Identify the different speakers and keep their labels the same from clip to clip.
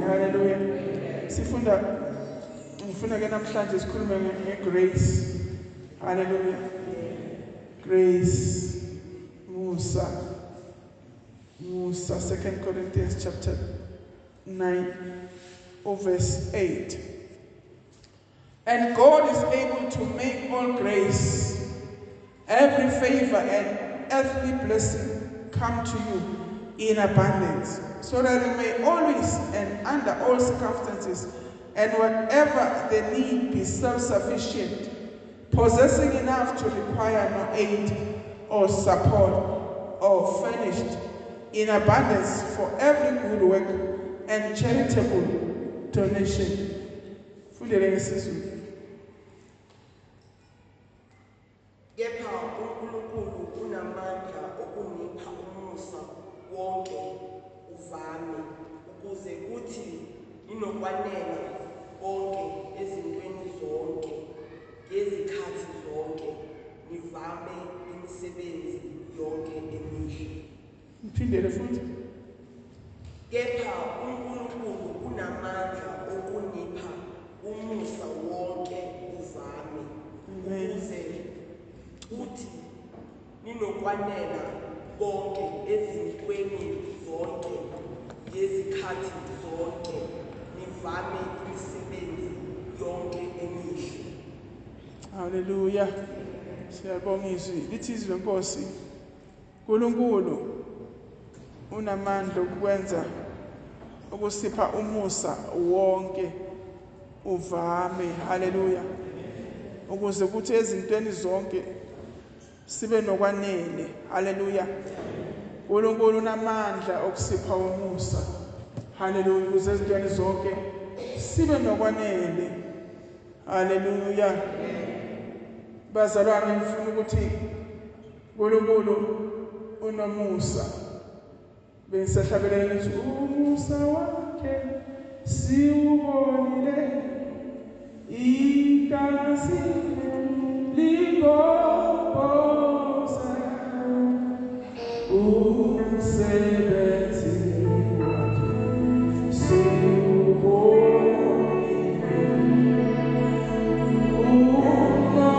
Speaker 1: Hallelujah. Sifunda ngifuna ke namhlanje sikhulume ngegrace. Hallelujah. Grace, Musa. Musa, 2 Corinthians chapter 9, verse 8. And God is able to make all grace, every favor and earthly blessing come to you in abundance, so that you may always and under all circumstances and whatever the need be self-sufficient, possessing enough to require no aid or support, or furnished in abundance for every good work and charitable donation. Fundele ngesiZulu.
Speaker 2: Kepha uNkulunkulu unamandla okunipha umusa wonke uvame, ukuze kuthi ninokwanela konke ezintweni zonke ngezikhathi zonke, nivame imisebenzi yonke emihle.
Speaker 1: Ngiphindele futhi.
Speaker 2: Kepha uNkulunkulu unamandla okunipha umusa wonke uvame, ukuze kuthi ninokwanela konke ezintweni zonke ngezikhathi zonke, nivame imisebenzi yonke emihle.
Speaker 1: Hallelujah. Siyabonga izwi. Lithi izwi leNkosi, uNkulunkulu unamandla okwenza ukusipha umusa wonke uvame. Hallelujah. Ukuze kuthi ezintweni zonke sibe nokwanele. Hallelujah. uNkulunkulu unamandla okusipha umusa. Hallelujah. Ukuze ezintweni zonke sibe nokwanele. Hallelujah. Bazalwane, ngifuna ukuthi uNkulunkulu unomusa. Bengisahlabelela ngithi umusa wakhe siwubonile, igazi ligobhoza, umsebenzi wakhe siwubonile, unomusa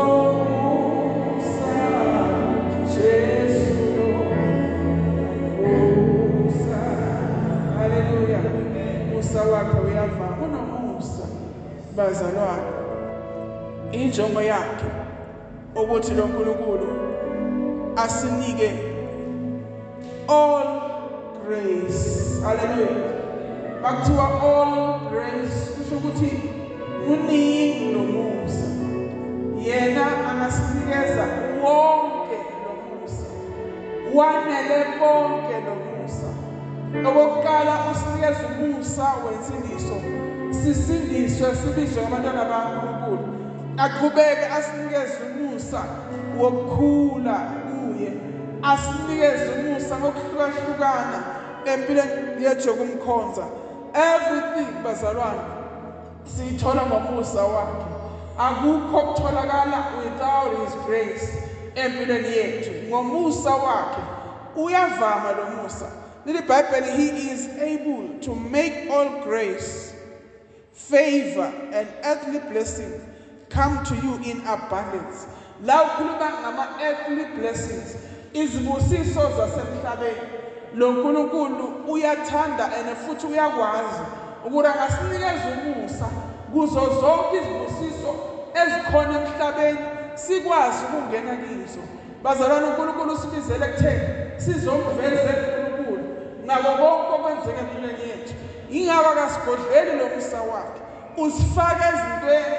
Speaker 1: Jesu. Wakhe uyavama, unomusa bazalwane. Injongo yakhe ukuthi lo nkulunkulu asinike all grace. Hallelujah. Bakuthiwa all grace kusho ukuthi muningi lo musa. Yena angasinikeza wonke lo musa, wanele bonke lo musa. Okokuqala usinikeza umusa wensindiso, sisindiswe sibizwe ngabantwana bakaNkulunkulu. Aqhubeke asinikeze umusa wokukhula kuye, asinikeze umusa ngokuhlukahlukana empilweni yethu yokumkhonza. Everything bazalwane siyithola ngomusa wakhe. Akukho kutholakala without his grace empilweni yethu. Ngomusa wakhe uyavama lo musa. Leli Bible, he is able to make all grace, favor and earthly blessings come to you in abundance. La ukhuluma ngama earthly blessings, izibusiso zasemhlabeni. Lo nkulunkulu uyathanda and futhi uyakwazi ukuthi angasinikeza umusa kuzo zonke izibusiso ezikhona emhlabeni, sikwazi ukungena kizo. Bazalwane, uNkulunkulu usibizele ekutheni sizomveza uNkulunkulu ngako konke okwenzeka empilweni yethu. Ingakho akasigodleli lo musa wakhe, usifaka ezintweni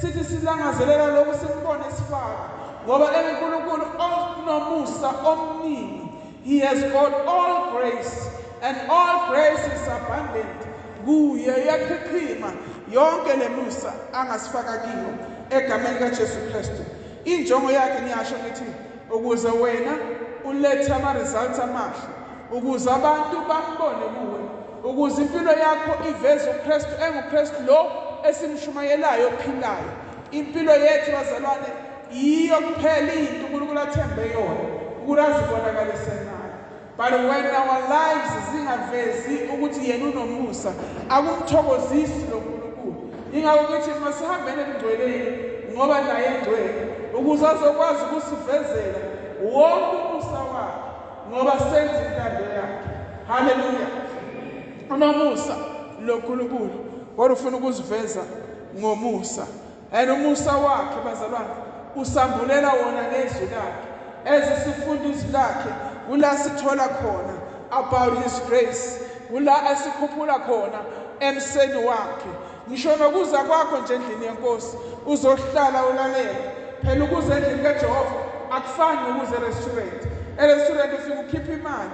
Speaker 1: sithi silangazelela lokhu simbone sifaka, ngoba enguNkulunkulu onomusa omningi. He has got all grace and all grace is abundant kuye, iyachichima yonke le musa angasifaka kiyo egameni kaJesu Kristu. Injongo yakhe ngiyasho ngithi ukuze wena ulethe ama results amahle, ukuze abantu bambone kuwe, ukuze impilo yakho iveze uKristu enguKristu lo esimshumayelayo ophilayo. Impilo yethu bazalwane yiyo kuphela into uNkulunkulu athembe yona ukuthi azibonakalise ngayo. But when our lives zingavezi ukuthi yena unomusa, akumthokozisi lo nkulunkulu. Ingakho ngithi masihambeni ebungcweleni ngoba naye engcwele, ukuze azokwazi ukusivezela wonke umusa wakhe, ngoba senza intando yakhe. Haleluya. Unomusa lo nkulunkulu, kodwa ufuna ukuziveza ngomusa. And umusa wakhe bazalwane usambulela wona ngezwi lakhe. Ezisifunda izwi lakhe kula sithola khona about his grace, kula esikhuphula khona emseni wakhe. Ngisho nokuza kwakho nje endlini yenkosi uzohlala ulalela. Phela ukuza endlini kaJehova akufani nokuza e-restaurant. E-restaurant ufika ukhipha imali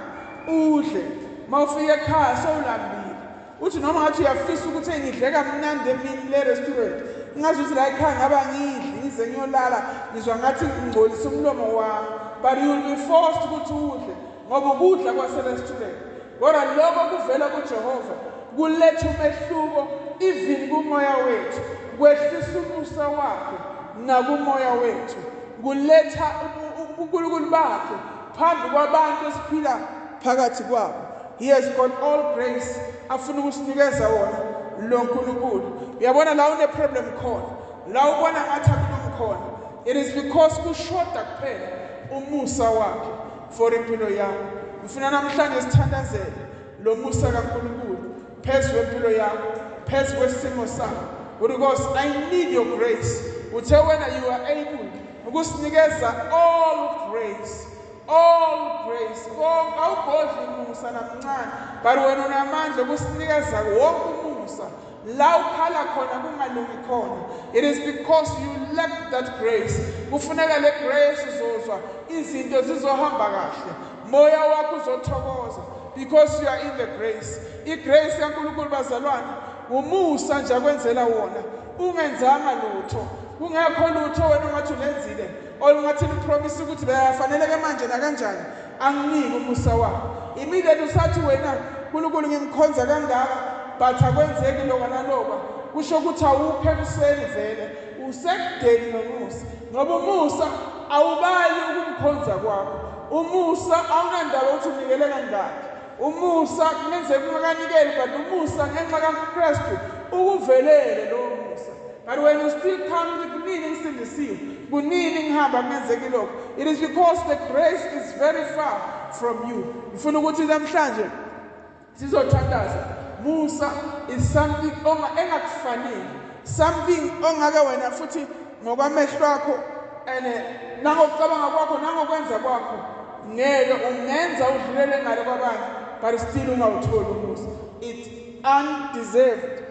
Speaker 1: udle, mawufika ekhaya sowulambile, uthi noma ngathi uyafisa ukuthi ngidle kamnandi emini le restaurant, ngazi ukuthi la ekhaya ngaba ngidli ngize ngiyolala, ngizwa ngathi ngingcolisa umlomo wami. But you will be forced ukuthi udle ngoba ukudla kwase-restaurant. Kodwa lokho kuvela kuJehova kuletha umehluko even kumoya wethu, kwehlisa umusa wakhe nakumoya wethu, kuletha ubunkulunkulu bakhe phambi kwabantu esiphila phakathi kwabo. He has got all grace afuna ukusinikeza wona lo nkulunkulu. Uyabona la une problem khona, la ubona ngathi akulungi khona, it is because kushoda kuphela umusa wakhe for impilo yakho. Ngifuna namhlanje sithandazele lo musa kaNkulunkulu phezu kwempilo yakho, phezu kwesimo sakho. Because I need your grace. Uthe wena you are able ukusinikeza all grace, all grace. Konke awugodli umusa namncane, but wena unamandla ukusinikeza wonke umusa. La ukhala khona kungalungi khona, it is because you lack that grace. Kufuneka le grace, uzozwa izinto zizohamba kahle, moya wakho uzothokoza because you are in the grace. I-grace kaNkulunkulu bazalwane umusa nje akwenzela wona ungenzanga lutho, kungekho lutho wena ungathi ulenzile olungathi lipromise ukuthi beyafaneleke manje nakanjani anginike umusa wakho. Immediately usathi wena uNkulunkulu ngimkhonza kangaka but akwenzeki lokho nalokho, kusho ukuthi awukho emseni vele, usekudeni nomusa. Ngoba umusa awubali ukumkhonza kwakho, umusa awunandaba ukuthi unikele kangaki, umusa kungenzeka ungakanikeli, but umusa ngenxa kaKristu ukuvelele lowo musa. But when you still come ukuthi kunini ngisindisiwe, kunini ngihamba kungenzeki lokho, it is because the grace is very far from you. Ngifuna ukuthi namhlanje sizothandaza Musa is something engakufanele, something ongake wena futhi ngokwamehlo akho and nangokucabanga kwakho nangokwenza kwakho ngeke ungenza udlulele ngale kwabanye, but still ungawutholi umusa. It's undeserved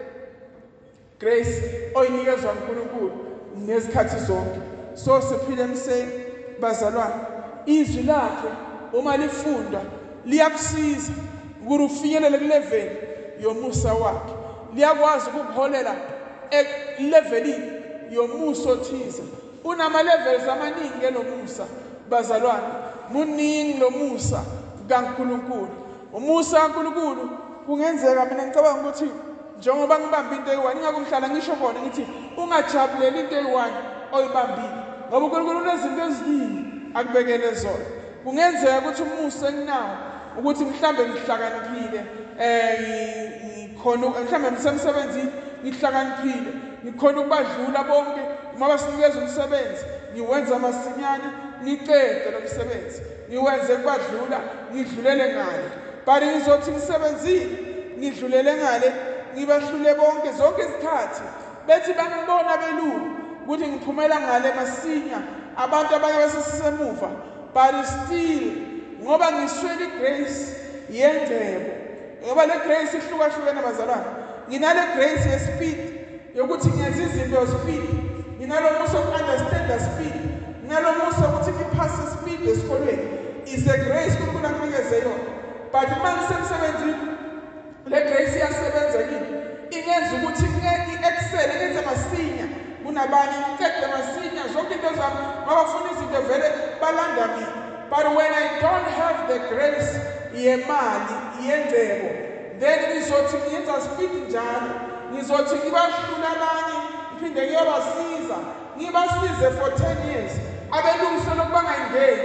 Speaker 1: grace oyinikezwa uNkulunkulu ngezikhathi zonke. So siphile emseni bazalwane, izwi lakhe uma lifundwa liyakusiza ukuthi ufinyelele kulevel yomusa wakhe, liyakwazi ukukuholela elevelini yomusa othize. Unama levels amaningi ke lomusa bazalwane, muningi lomusa kaNkulunkulu. Umusa kaNkulunkulu kungenzeka mina ngicabanga ukuthi njengoba ngibamba into eyi-one, ingakho ngihlala ngisho khona ngithi ungajabuleli into eyi-one oyibambile, ngoba uNkulunkulu unezinto eziningi akubekele zona. Kungenzeka ukuthi umusa enginawo ukuthi mhlambe ngihlakaniphile, ngikhona mhlambe ngisemsebenzini ngihlakaniphile, ngikhona ukubadlula bonke. Uma basinikeza umsebenzi ngiwenza masinyane, ngiqede lo msebenzi ngiwenze kubadlula, ngidlulele ngale. But ngizothi ngisebenzile ngidlulele ngale, ngibahlule bonke zonke izikhathi, bethi bangibona belungu ukuthi ngiphumela ngale masinya, abantu abanye basesemuva, but still ngoba ngiswele igrace yengcebo. Ngoba le grace ihlukahlukene bazalwane. Nginale grace yespeed yokuthi ngenze izinto speed, nginalo musa uku-understand speed, nginalo musa ukuthi ngiphase speed esikolweni. Is a grace uNkulunkulu akunikeze yona. But uma ngisemsebenzini le grace iyasebenza kimi, ingenza ukuthi ngi-excel, ngenze masinya kunabanye, ngiqede masinya zonke into zami. Mabafuna izinto vele balanda mina. But when I don't have the grace yemali yengcebo, then ngizothi ngiyenza speed njalo, ngizothi ngibahlula abanye, ngiphinde ngiyobasiza, ngibasize for 10 years. Abelungu selokhu bangayingeni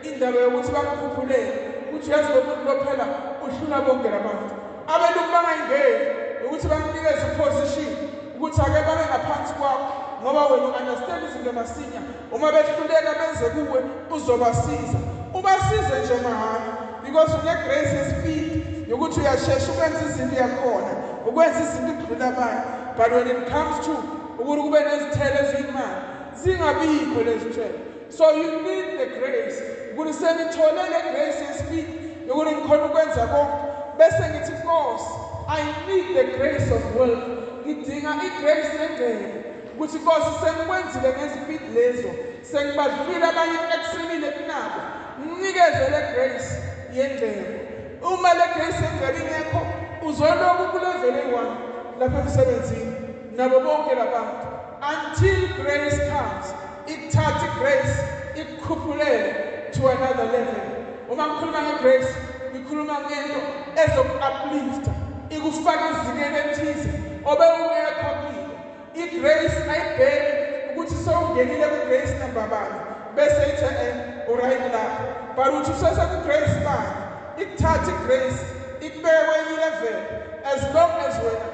Speaker 1: indaba yokuthi bangikhuphulele ukuthi yazi lo muntu lo phela uhlula bonke labantu. Abelungu bangayingeni ukuthi banginikeze iposition ukuthi ake babe ngaphansi kwakho, ngoba wena u-understand izinto masinya. Uma behluleka benze kuwe uzobasiza, ubasize nje mahhala, because une-grace yespeed yokuthi uyashesha ukwenza izinto, uyakhona ukwenza izinto ukudlula abanye. But when it comes to ukuthi kube nezithelo eziyimali, zingabikho lezi thelo. So you need the grace ukuthi sengithole le grace yespeed yokuthi ngikhona ukwenza konke, bese ngithi Nkosi, I need the grace of wealth. Ngidinga i-grace yengcebo ukuthi Nkosi sengikwenzile ngezipidi lezo, sengibadlulile abanye, excelile kunabo, nginikeze le grace yengcebo. Uma le grace yengcebo ingekho, uzoloku kulevel eyi-one lapha emsebenzini nabo bonke labantu until grace comes, ikuthathe grace ikukhuphulele to another level. Uma ngikhuluma nge-grace, ngikhuluma ngento ezoku-uplifta, ikufaka ezingeni elithize obewungekho kilo. I-grace ayibheki ukuthi sewungenile ku-grace number bani bese ithi uright lapho, but uthi usese-ku-grace bani, ikuthathe i-grace ikubeke kwenye level. As long as wena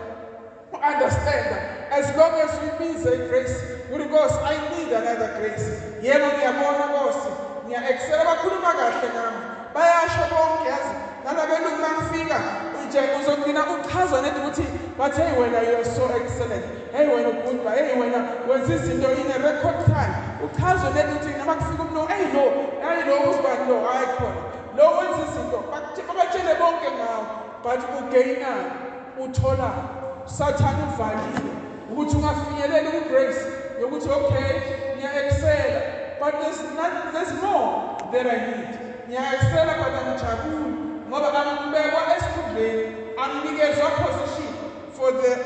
Speaker 1: understand, as long as uyibiza i-grace uthi Nkosi, I need another grace. Yebo, ngiyabona Nkosi, ngiya-excela, bakhuluma kahle ngami, bayasho bonke, yazi nalabelungu bangifika nje uzogcina uchazwa nedi ukuthi bathi hey wena, you are so excellent, hey wena good, hey wena wenza izinto in a record time. Uchazwe nedi ukuthi noma kufika umuntu, hey lo, hey lo uzibani lo, hayi khona lo wenza izinto, babatshele bonke ngawo, but ugaina uthola Sathane uvalile ukuthi ungafinyeleli ku-grace yokuthi okay ngiya-excela, but there's not, there's more that I need. Ngiya-excela but angijabuli ngoba angibekwa esikhundleni, anginikezwa position for the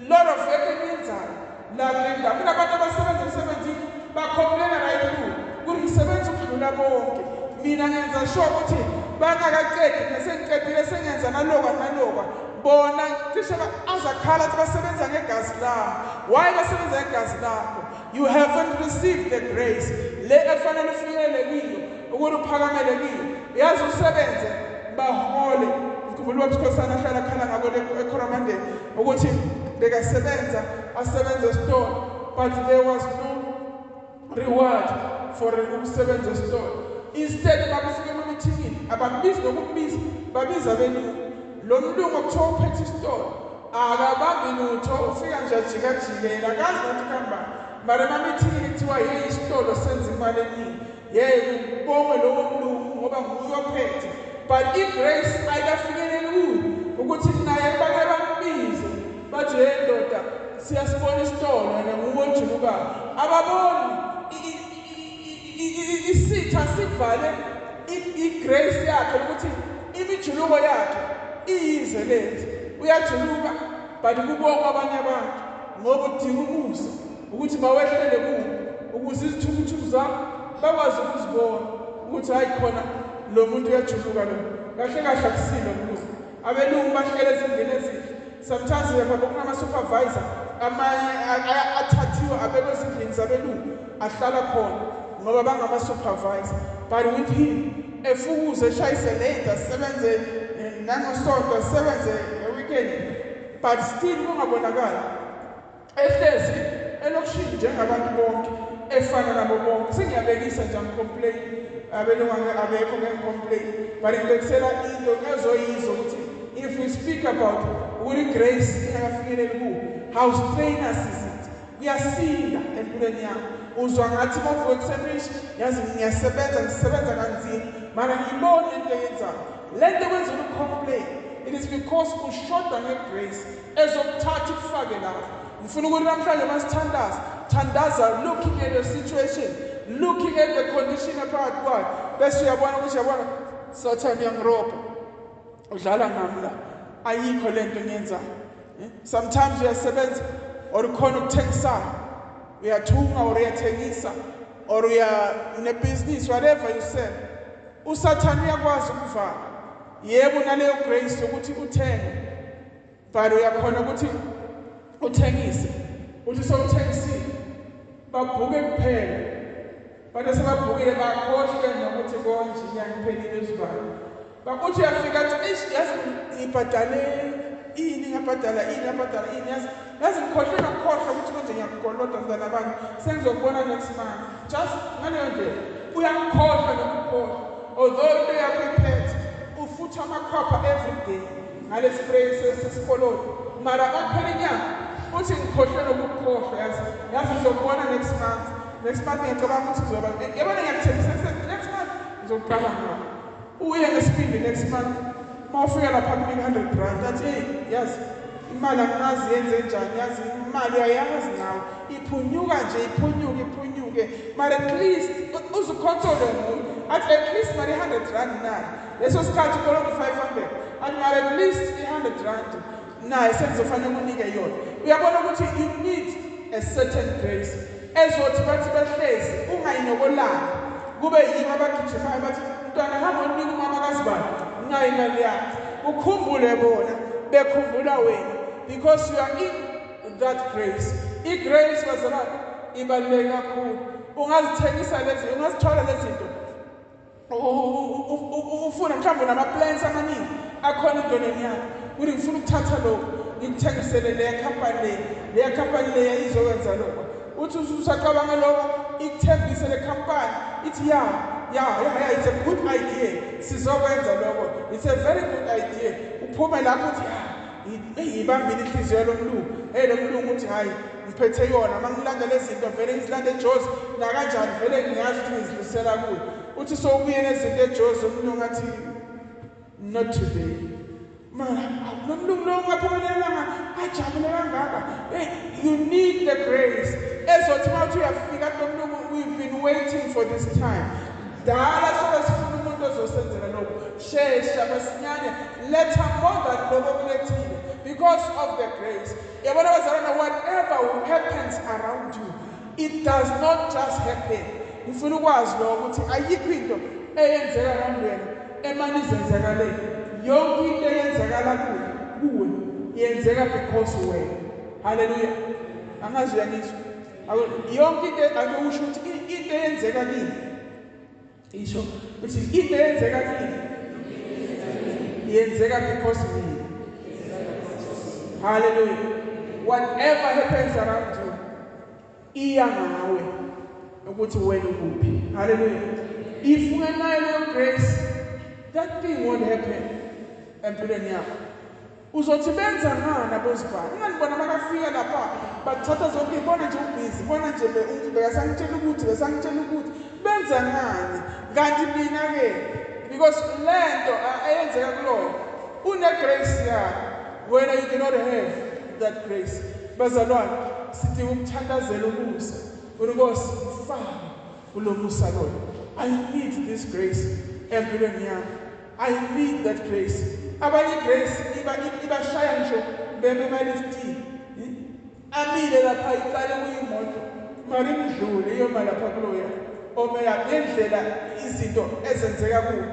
Speaker 1: lot of work engiyenzayo la kule ndawo. Kunabantu abasebenza emsebenzini bacomplaina right through ukuthi ngisebenza ukudlula bonke, mina ngenza sure ukuthi bangakaqedi nesengiqedile sengenza nalokwa nalokwa. Bona cishe azakhala ukuthi basebenza ngegazi lami. Why basebenza ngegazi lakho? You haven't received the grace le efanele ufinyelele kiyo ukuthi uphakamele kiyo. Yazi usebenze bahole. Ngikhumbula ubaba Sikhosana ahlala khala ngako eKoramandeni ukuthi bekasebenza, asebenze esitolo, but there was no reward for ukusebenza esitolo. Instead makufika emamithingini abambizi nokumbiza, babiza abelungu. Lo mlungu okuthiwa uphethe isitolo akabambi lutho, ufika nje ajikajike, yena akazi nokuthi kuhamba. Mara emamithini kuthiwa yeyi isitolo senza imali eningi, yeyi kubongwe lowo mlungu ngoba nguye ophethe. But i-grace ayikafikeleli kuye ukuthi naye bake bambize bathi hey ndoda, siyasibona isitolo wena nguwe ojulukayo. Ababoni isitha sivale i-grace yakhe ukuthi imijuluko yakhe iyize lezi. Uyajuluka but kubonga abanye abantu ngoba udinga umusa ukuthi bawehlele kuwo ukuze izithukuthuku zakho bakwazi ukuzibona ukuthi hayi khona lo muntu uyajuluka lo. Kahle kahle akusilo mlungu. Abelungu bahlele ezindlini ezinhle. Sometimes lapha kunama-supervisor amanye athathiwe abekwe ezindlini zabelungu ahlala khona ngoba bangama-supervisor. But with him efukuze eshayise late, asebenze nangesonto, asebenze weekend, but still kungabonakali ehlezi elokishini njengabantu bonke, efana nabo bonke. Sengiyabekisa nje, angicomplain, abelungu abekho ngengicomplain, but ngibekisela into ezoyizwa ukuthi if we speak about ukuthi grace ingakafikeleli kuwo, how strenuous is it? Kuyasinda empilweni yakho. Uzwa ngathi mawuvuka ekuseni, yazi ngiyasebenza, ngisebenza kanzima, mara ngiyibona into eyenzayo. Le nto kwenza ucomplain, it is because ushoda ngegrace ezokuthatha ikufake lapho. Ngifuna ukuthi namhlanje masithandaza, thandaza looking at the situation, looking at the condition ephakathi kwayo, bese uyabona ukuthi uyabona Sathane uyangirobha, udlala ngami la, ayikho lento engiyenzayo. Sometimes uyasebenza or khona ukuthengisayo, uyathunga or uyathengisa or uya unebhizinisi, whatever you sell, uSathane uyakwazi ukuvala. Yebo naleyo grace yokuthi uthenge, but uyakhona ukuthi uthengise, uthi sewuthengisile babhuke kuphela, but sebabhukile bakhohlwe nokuthi konje inyanga iphelile izibalo. Bakuthi uyafika athi eish yazi ngibhadale ini, ngabhadala ini, ngabhadala ini, yazi ngikhohlwe nokukhohlwa ukuthi konje ngiyakukoloda mntana abantu, sengizokubona next month. Just ngaleyo ndlela uyakukhohlwa nokukhohlwa, although into yakho iphethe ufutha amakhwapha every day ngale spray sesikoloto, mara baphela inyanga uthi ngikhohlwe nokukhohlwa, yazi ngizokubona next month. Next month ngiyacabanga ukuthi kuzoba, yabona ngiyakuthembisa next month ngizokuqala ngawo. Uye ngesibindi next month, mawufika lapha kunika 100 rand, athi hey yazi imali angazi yenze njani, yazi imali uyayazi nawe iphunyuka nje, iphunyuke, mara at least uzukhonsole nguye, athi at least mara i-100 rand nayo leso sikhathi ukolota 500, athi mara at least i-100 rand nayo sengizofanele ukunike yona. Uyabona ukuthi you need a certain grace ezothi bathi bahlezi ungayinokolanga, kube yibo abagijimayo bathi mntwana hamba unika umama kazibani nayo imali yakhe, ukhumbule bona bekhumbula wena, because you are in that grace. I-grace bazalwane ibaluleke kakhulu. Ungazithengisa lezi, ungazithola lezi zinto ufuna mhlawumbe unama-plans amaningi akhona endoleni yakho, uthi ngifuna ukuthatha lokhu ngikuthengisele leya company le, leya company leya izokwenza lokho. Uthi usacabanga lokho, ikuthembise le company, ithi ya it's a good idea, sizokwenza lokho, it's a very good idea. Uphume lapho uthi ibambile inhliziyo yalomlungu, hey lo mlungu uthi hayi ngiphethe yona, mangilanda lezi zinto vele ngizilande eJozi nakanjani, vele ngiyazi ukuthi ngizidlulisela kuyo. Uthi sowubuye nezinto eJozi, umlungu athi not today. Mara lo mlungu lo ungaphumelelanga, ajabule kangaka. Hey, you need the grace ezothi mawuthi uyafika lo mlungu, we've been waiting for this time. Dala sobe sifuna umuntu ozosenzela lokho, shesha masinyane, letha more than lokho okulethile, because of the grace. Yabona bazalwane, whatever happens around you, it does not just happen. Ngifuna ukwazi lokho ukuthi ayikho into eyenzeka around wena emane izenzakalele. Yonke into eyenzakala kuwe yenzeka because wena. Hallelujah. Angazi uyangizwa. Yonke into ake usho ukuthi into eyenzeka kimi, isho ukuthi into eyenzeka kimi yenzeka because mina. Hallelujah. Whatever happens around you, iya ngawe ukuthi wena ukuphi. Hallelujah. If ungenayo leyo grace, that thing won't happen empilweni yakho. Uzothi benza ngani abozibani? Unganibona makafika lapha bathatha zonke, ibona nje ubhizi, ibona nje bekasangitshela ukuthi, besangitshela ukuthi benza ngani? Kanti mina ke, because lento eyenzeka kuloyo une grace yakhe, wena you do not have that grace. Bazalwane, sidinga ukuthandazela umusa. Inkosi mfake kulo musa loyo. I need this grace empilweni yami. I need that grace. Abanye grace ibashaya ngisho beme emaliftini, amile lapha iqale kuyimoto mara imdlule iyoma lapha kuloya omeya. Ngendlela izinto ezenzeka kuwo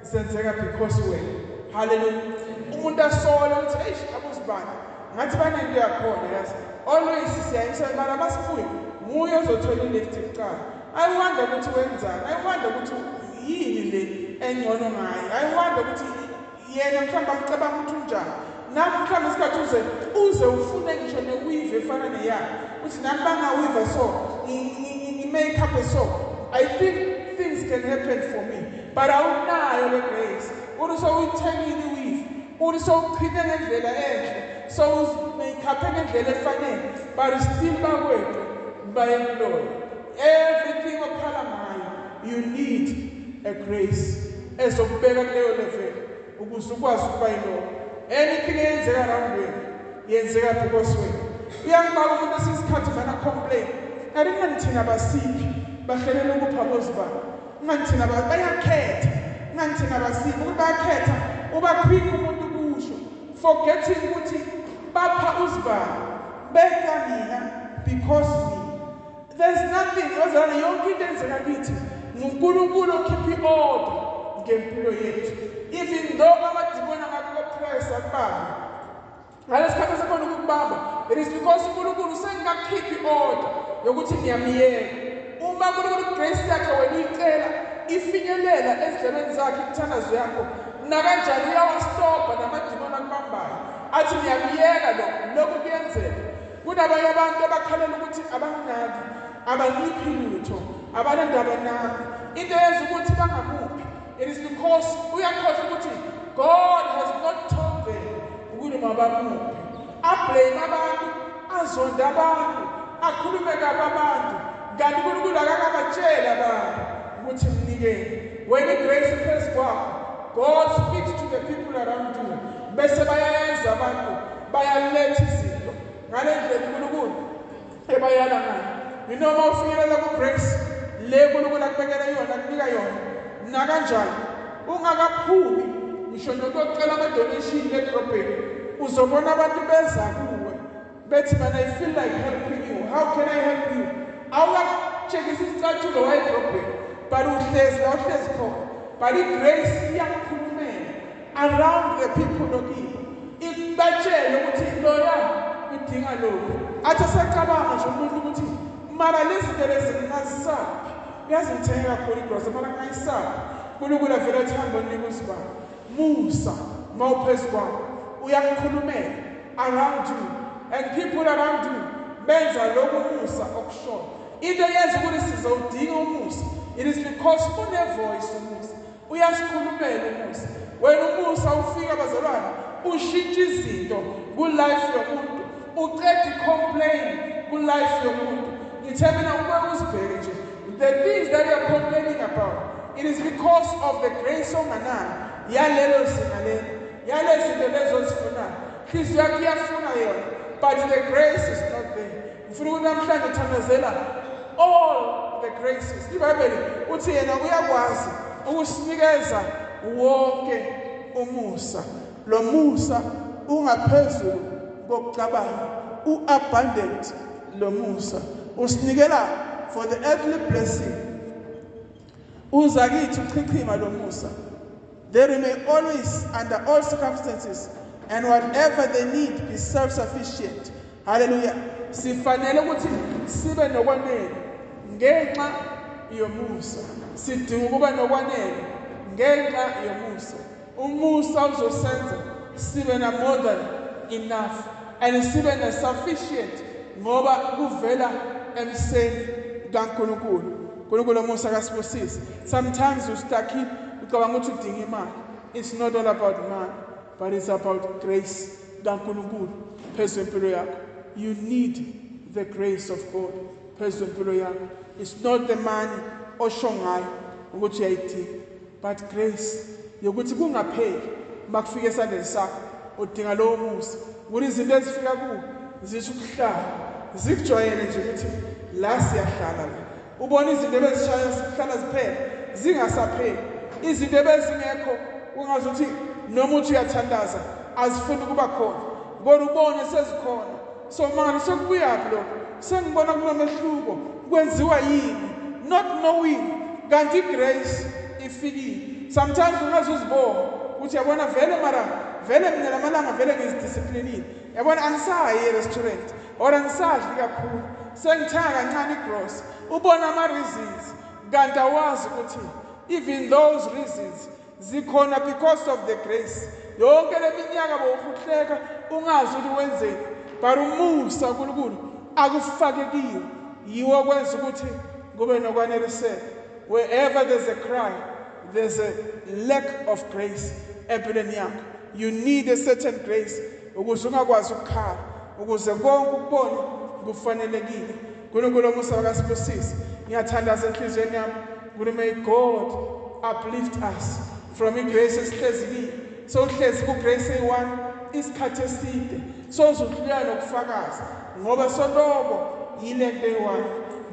Speaker 1: zenzeka because wena, haleluya, umuntu asole ukuthi eish, abuzibani ngathi banento yakhona, yazi always siyayisa mara masibuye nguye ozothola ilift kuqala. I wonder ukuthi wenzani, I wonder ukuthi yini le engcono ngaye, I wonder ukuthi yena mhlawumbe amcabanga ukuthi unjani. Nami mhlawumbe isikhathi uze ufune ngisho neweave efana neyakhe, uthi nami bangaweave so, ngi-make up so, I think things can happen for me. But awunayo le grace. Uthi sowuyithengile iweave, uthi sowuchithe ngendlela enhle, sowuzi-make up ngendlela efanele, but still bakwethu bayemloyo. Everything okhala ngayo, you need a grace ezokubeka kuleyo level ukuze ukwazi ukuba yiloko. Anything eyenzeka around wena yenzeka because wena uyangibaka. Umuntu esisikhathi vana complain kanti kungani thina basiphi, bahlelela ukupha bozibani, kungani thina bayakhetha, kungani thina basiphi ukuthi bayakhetha. Uba quick umuntu kusho, forgetting ukuthi bapha uzibani, beka mina because me. There's nothing, bazalwane, yonke into enzeka kithi nguNkulunkulu okhipha i-order ngempilo yethu. Even though amadimoni angakupressa akubambe ngalesikhathi esekhona ukukubamba, it is because uNkulunkulu sengakhiphi i-order yokuthi ngiyamiyeka. Uma uNkulunkulu grace yakhe wena uyicela ifinyelela ezindlebeni zakhe imithandazo yakho, nakanjani uyawastopha namadimoni akubambayo, athi ngiyamiyeka lo. Lokhu kuyenzeka. Kunabanye abantu abakhalela ukuthi abanginaki, abangiphi lutho, abanandaba nami. Into eyenza ukuthi bangamuphi, it is because uyakhohlwa ukuthi God has not told them ukuthi mabamuphi. Ablame abantu, azonde abantu, akhulume kabi abantu, kanti uNkulunkulu akakabatsheli abantu ukuthi mnikele. Wena igrace phezu kwakho, God speaks to the people around you, bese bayayenza abantu, bayaletha izinto ngale ndlela uNkulunkulu ebayala ngayo. Yinoma ufinyelela ku-grace le uNkulunkulu akubekela yona, akunika yona, nakanjani ungakaphumi ngisho nokuyocela ama-donation edrobheni, uzobona abantu beza kuwe bethi, "Man, I feel like helping you. How can I help you?" Awukatshekisa isicathulo wayedrobheni, but uhlezi la uhlezi khona, but i-grace iyakukhulumela around the people okibo, ibatshele ukuthi loya udinga lokhu. Athi asecabanga nje umuntu ukuthi mara lezi zinto lezi ngingazisaphi, uyazi ngithenge kakhulu igrosa, mara ngingayisaphi? Unkulunkulu avele athi hamba onika uzibani. Musa mawuphezu kwakho uyakukhulumela around you, and people around you benza lokhu umusa okushoyo. Into eyenza ukuthi sizowudinga umusa, it is because une-voice umusa, uyasikhulumela umusa. Wena umusa ufika, bazalwane, ushintsha izinto ku-life yomuntu, uqeda i-complain ku-life yomuntu. Ngithe mina ube uzibheke nje, the things that you are complaining about, it is because of the grace onganayo yalelo zinga lelo, yalezi zinto lezo ozifunayo. Nhliziyo yakho iyafuna yona, but the grace is not there. Ngifuna ukuthi namhlanje thandazela all the graces. IBhayibheli uthi yena uyakwazi ukusinikeza wonke umusa. Lo musa ungaphezulu kokucabanga, u-abundant. Lo musa usinikela for the earthly blessing, uza kithi uchichima lo musa, that we may always, under all circumstances and whatever they need, be self-sufficient. Hallelujah. Sifanele ukuthi sibe nokwanele ngenxa yomusa. Sidinga ukuba nokwanele ngenxa yomusa. Umusa uzosenza sibe na more than enough and sibe na sufficient ngoba kuvela emseni kaNkulunkulu. uNkulunkulu omusa kasibusise. Sometimes ustuck, ucabanga ukuthi udinga imali. It's not all about money, but it's about grace. kaNkulunkulu phezu kwempilo yakho. You need the grace of God phezu kwempilo yakho. It's not the money osho ngayo ukuthi uyayidinga, but grace yokuthi kungapheli makufika esandleni sakho. Udinga lowo musa ukuthi izinto ezifika kuwe zisho ukuhlala, zikujwayele nje ukuthi la siyahlala la. Ubona izinto ebezishaya sihlala ziphela zingasapheli, izinto ebezingekho ungazuthi noma uthi uyathandaza azifuni ukuba khona, kodwa ubone sezikhona. So manje sekubuyaphi lokho? Sengibona kunomehluko, kwenziwa yini? Not knowing kanti grace ifikile. Sometimes ungaze uzibonge ukuthi yabona vele, mara vele mina lamalanga vele ngizidisciplinile, yabona angisayi e-restaurant or angisadli kakhulu, sengithenga kancane igross. Ubona ama-reasons kanti awazi ukuthi even those reasons zikhona because of the grace. Yonke le minyaka bowuhuhleka ungazi ukuthi wenzeni, but umusa uNkulunkulu akufake kiyo yiwo kwenza ukuthi kube nokwaneliseka. Wherever there's a cry, there's a lack of grace empilweni yakho. You need a certain grace ukuze ungakwazi ukukhala, ukuze konke ukubone kufanelekile. uNkulunkulu omusa wakasibusise. Ngiyathandaza enhliziyweni yami ukuthi may God uplift us from igrace esihlezi kiyo. Sowuhlezi ku-grace eyi-one isikhathi eside, sowuzohluleka nokufakaza ngoba soloko yile nto eyi-one.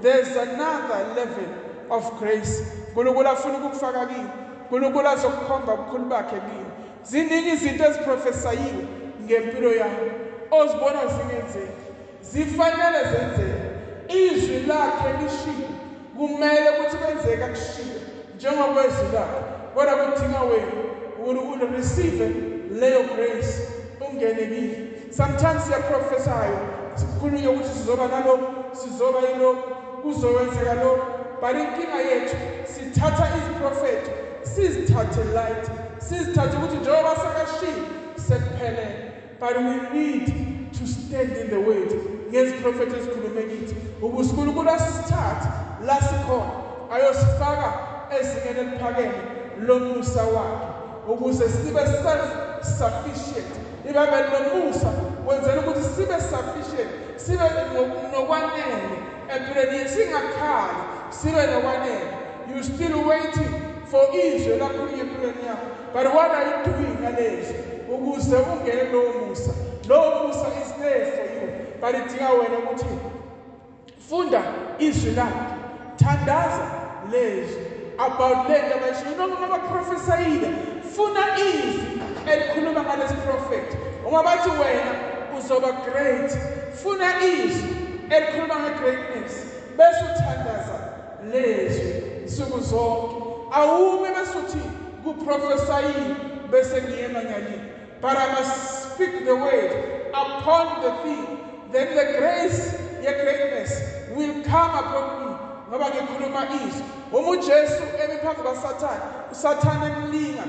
Speaker 1: There's another level of grace uNkulunkulu afuna ukukufaka kiyo, uNkulunkulu azokukhomba ubukhulu bakhe kiyo. Ziningi izinto eziprofesayiwe ngempilo yakho ozibona zingenzeki, zifanele zenzeke. Izwi lakhe lishilo, kumele ukuthi kwenzeke akushiwo njengokwezwi lakhe, kodwa kudinga wena ukuthi ureceive leyo grace ungene kiyo. Sometimes siyaprofesayo, sikhulunywe ukuthi sizoba nalokhu, sizoba yilokhu, kuzokwenzeka lokhu, but inkinga yethu sithatha iziprofetho sizithathe light, sizithathe ukuthi njengoba sekashilo sekuphelele. But we need to stand in the word ngeziprofetho ezikhulume kithi, ukuze uNkulunkulu asithathe la sikhona ayosifaka ezingeni eliphakeme lomusa wakhe, ukuze sibe self sufficient. IBhayibheli lomusa wenzela ukuthi sibe sufficient, sibe nokwanele empilweni, singakhali, sibe nokwanele. You still waiting for izwi lakhulunywa empilweni yakho, but what are you doing ngalezwi ukuze ungene lowo musa? Lowo musa is there for you, but idinga wena ukuthi funda izwi lakhe, thandaza lezwi about lento abayishiyo. Noma baprofesayile, funa izwi elikhuluma ngalesi prophet. Uma bathi wena uzoba great, funa izwi elikhuluma nge-greatness, bese uthandaza lezwi nsuku zonke. Awume bese uthi kuprofesayile bese ngiyema nyalini, but I must speak the word upon the thing, then the grace ye greatness will come upon me ngoba ngikhuluma izwi. Uma uJesu emi phambi kwaSathane, uSathane emlinga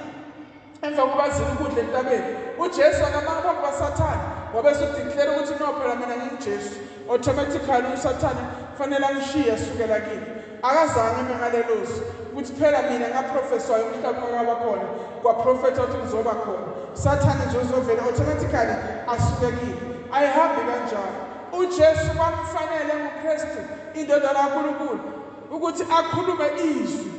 Speaker 1: emva kokuba zila ukudla entabeni, uJesu akamanga phambi kwaSathane wabe esudeclare ukuthi no, phela mina nginguJesu, automatically uSathane kufanele angishiye asukela kimi. Akazange eme ngalelo zwi ukuthi phela mina ngaprofeswayo umhlaba ungakaba khona, kwaprofetha ukuthi ngizoba khona, Sathane nje uzovela automatically asuke kimi. Ayihambi kanjalo. uJesu kwamfanele nguKristu indodana kaNkulunkulu ukuthi akhulume izwi,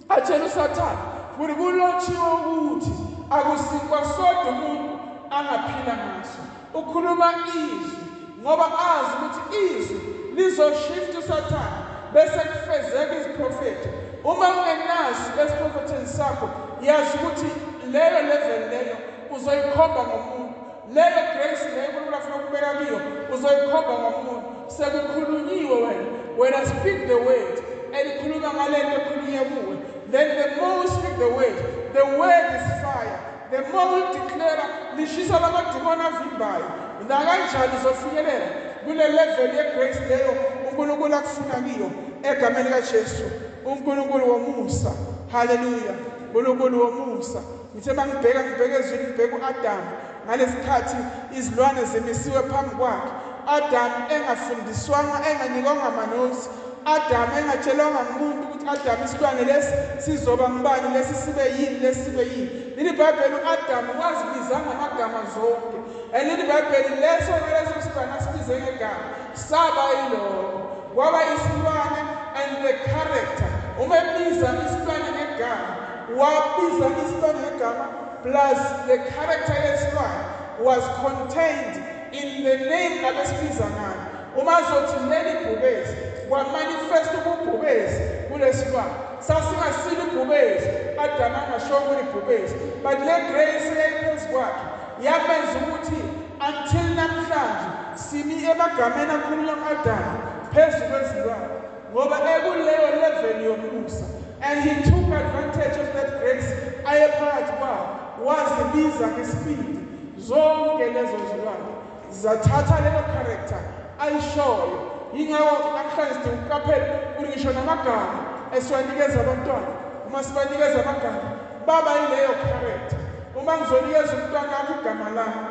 Speaker 1: atshele uSathane ukuthi kulotshiwe ukuthi akusikwa sodwa umuntu angaphila ngaso. Ukhuluma izwi ngoba azi ukuthi izwi lizoshift uSathane bese kufezeka iziprofetho. Uma ungenazo esiprofethweni sakho, yazi ukuthi leyo level leyo uzoyikhomba ngomuntu, leyo grace leyo uNkulunkulu afuna ukubeka kiyo uzoyikhomba ngomuntu. Sekukhulunyiwe, wena speak the word elikhuluma ngalento ekhulunywe kuwe. Then the more you speak the word, the word is fire. The more you declare, lishisa lamadimoni avimbayo. Nakanjani uzofinyelela kule level ye-grace leyo uNkulunkulu akufuna kiyo egameni likaJesu. uNkulunkulu womusa, haleluya. uNkulunkulu womusa. Ngithe mangibheka, ngibheka ezwini, ngibheka uAdam ngalesikhathi izilwane zimisiwe phambi kwakhe, Adam engafundiswanga, enganikwanga amanozi. Adam engatshelwanga ngumuntu ukuthi Adam isilwane lesi sizoba ngubani, lesi sibe yini, lesi sibe yini. Leli Bhayibheli u-Adam wazibiza ngamagama zonke. And leli Bhayibheli leso ngaleso silwane asibize ngegama saba yiloko. Kwaba isilwane and the character. Uma ebiza isilwane ngegama, wabiza isilwane ngegama plus the character yesilwane was contained in the name abesibiza ngayo. Uma azothi leli bhubesi, kwamanifest ububhubesi kulesilwane. Sasingasilo ibhubesi, Adam angasho kulibhubesi, but le grace eyayiphezu kwakhe yamenza ukuthi until namhlanje simi emagameni akhulunywa ngu-Adam phezu kwezilwane, ngoba ekuleyo level yomusa. And he took advantage of that grace ayephakathi kwawo, wazibiza ngesibindi zonke lezo zilwane, zathatha lelo character ayishoyo. Yingakho namhlanje sidinga ukuqaphela ukuthi ngisho namagama esiwanikeza abantwana, uma sibanikeza amagama baba yileyo character. Uma ngizonikeza umntwana wakho igama lami,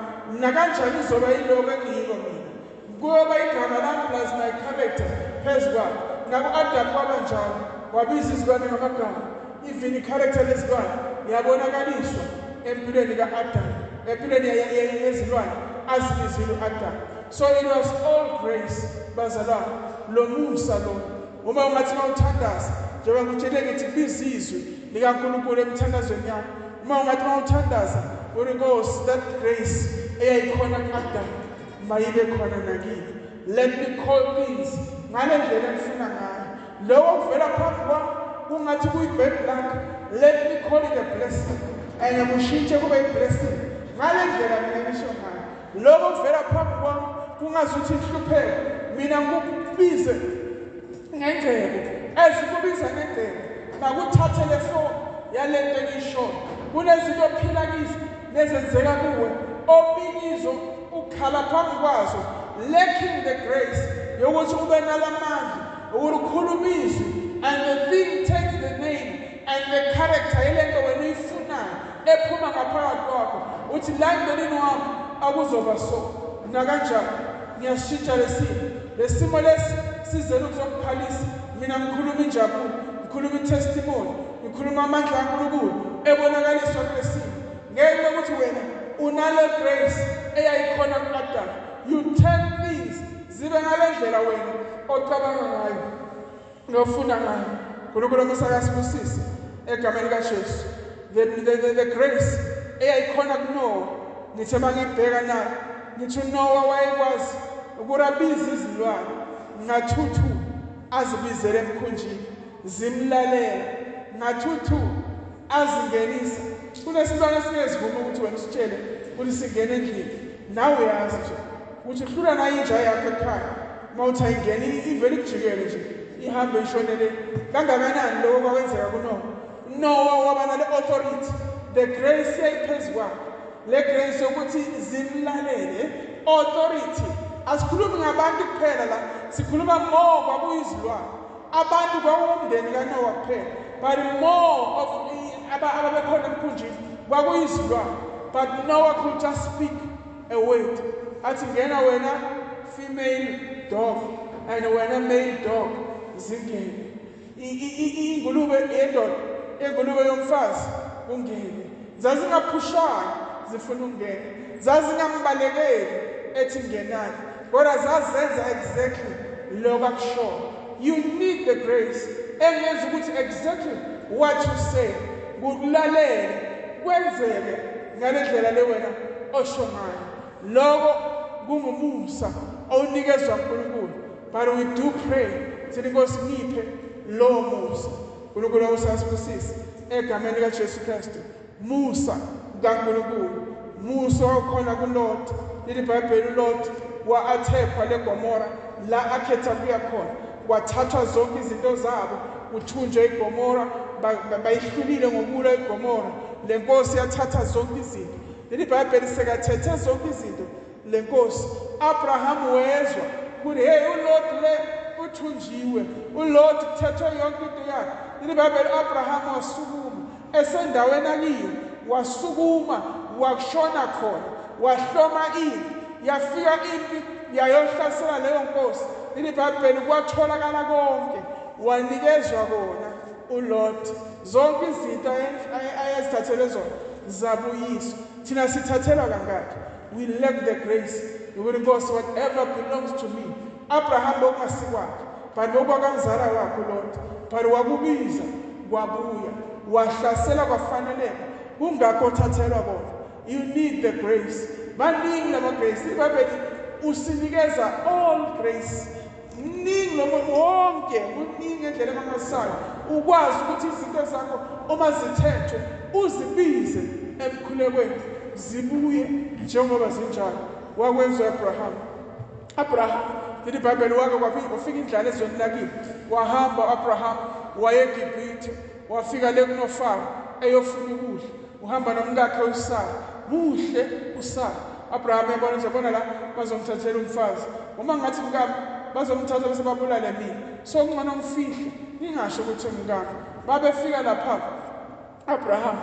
Speaker 1: nakanjani uzoba yiloko engiyiko mina, kuyoba igama lami plus my character phezu kwakhe. Naku-Adam kwaba njalo, wabiza izilwane ngamagama, even i-character lezilwane yabonakaliswa empilweni ka-Adam, empilweni yezilwane azibizile u-Adam. So it was all grace, bazalwane. Lo musa lo, uma ungathi mawuthandaza, njengoba ngikutshele ngithi kubiza izwi likaNkulunkulu emthandazweni yakho, uma ungathi mawuthandaza uthi Nkosi, that grace eyayikhona ku-Adam mayibe khona nakimi. Let me call things ngale ndlela engifuna ngayo. Lokho kuvela phambi kwami kungathi kuyi-bad luck, let me call it a blessing, and kushintshe kube i-blessing ngale ndlela mina ngisho ngayo. Lokho kuvela phambi kwami kungazuthi inhlupheko, mina ngikubize ngengcebo, ezikubiza ngengcebo makuthathe le form yalento engiyishoyo. Kunezinto ophila kizo nezenzeka kuwe omikizo ukhala phambi kwazo, lacking the grace yokuthi ube nalamandla ukuthi ukhulume izwi, and the thing takes the name and the character yelento wena uyifunayo ephuma ngaphakathi kwakho. Uthi la emndenini wami akuzoba so nakanjani, ngiyashintsha lesimo, lesimo lesi sizele ukuzokukhalisa. Mina ngikhuluma injabulo, ngikhuluma i-testimony, ngikhuluma amandla kaNkulunkulu ebonakaliswa kulesimo, ngenxa yokuthi wena unale grace eyayikhona ku-Adam. You turn things zibe ngale ndlela wena ocabanga ngayo nofuna ngayo. uNkulunkulu omusa akasibusise egameni likaJesu. The grace eyayikhona kuNoah, ngithe mangibheka na ngithi uNoah wayekwazi ukurabiza izilwane ngathuthu azibizele emkhunjini, zimlalela ngathuthu azingenisa. Kunesilwane esingezivuma ukuthi wena usitshele ukuthi singene endlini, nawe uyazi nje ukuthi uhlula nayo inja yakho ekhaya, uma uthi ayingene ivele ikujikele nje ihambe ishonele. Kangakanani lokho kwakwenzeka kuNoah? Noah waba nale authority, the grace yayiphezu kwakhe, le grace yokuthi zimlalele. Authority, asikhulumi ngabantu kuphela la, sikhuluma more kwakuyizilwane. Abantu kwakuwumndeni kaNoah kuphela, but more of ababekhona emkhunjini kwakuyizilwane. But Noah could just speak a word, athi ngena wena female dog and wena male dog, zingene. Ingulube yendoda, ingulube yomfazi, ungene. Zazingaphushani zifuna ukungena, zazingambalekeli ethi ngenani, kodwa zazenza exactly lokho akushoyo. You need the grace engenza ukuthi exactly what you say kukulalele, kwenzeke ngale ndlela le wena osho ngayo. Lokho kungumusa owunikezwa uNkulunkulu, but we do pray sithi Nkosi ngiphe lowo musa. uNkulunkulu usasibusise egameni likaJesu Kristu. Musa kaNkulunkulu, musa okhona kuLot. Leli Bhayibheli uLot wa-attackwa leGomora la akhetha kuya khona, kwathathwa zonke izinto zabo, kuthunjwe iGomora, bayihlulile ngokulwa iGomora. Le nkosi yathatha zonke izinto. Leli Bhayibheli sekathethe zonke izinto le nkosi. Abraham wezwa ukuthi hey, uLot le uthunjiwe, uLot kuthethwe yonke into yakhe. Leli Bhayibheli Abraham wasukuma esendaweni akiyo, wasukuma wakushona khona, wahloma impi, yafika impi yayohlasela leyo nkosi. iBhayibheli kwatholakala konke, wanikezwa kona uLot. Zonke izinto ayezithathelwe zona zabuyiswa. Thina sithathelwa kangaki? We lack the grace. Ukuthi Nkosi, whatever belongs to me. Abraham bokungasikwakhe, but bokwakamzala wakhe uLot, but wakubiza kwabuya, wahlasela kwafaneleka, kungakho othathelwa kona. You need the grace. Baningi lama grace. IBhayibheli usinikeza all grace. Mningi lo wonke, kuningi endlela emangalisayo. Ukwazi ukuthi izinto zakho uma zithethwe uzibize emkhulekweni zibuye njengoba zinjalo. Wakwenza uAbraham. Abraham, lithi iBhayibheli wake kwafika indlala ezweni lakibo. Wahamba uAbraham waye eGibhithe, wafika le kunoFaro eyofuna ukudla. Uhamba nomkakhe uSara. Muhle uSara. Abraham yabona nje, bona la bazomthathela umfazi. Uma ngathi mkami bazomthatha bese babulale mina. So kungcono ngifihle, ngingasho ukuthi umkami. Babefika lapha Abraham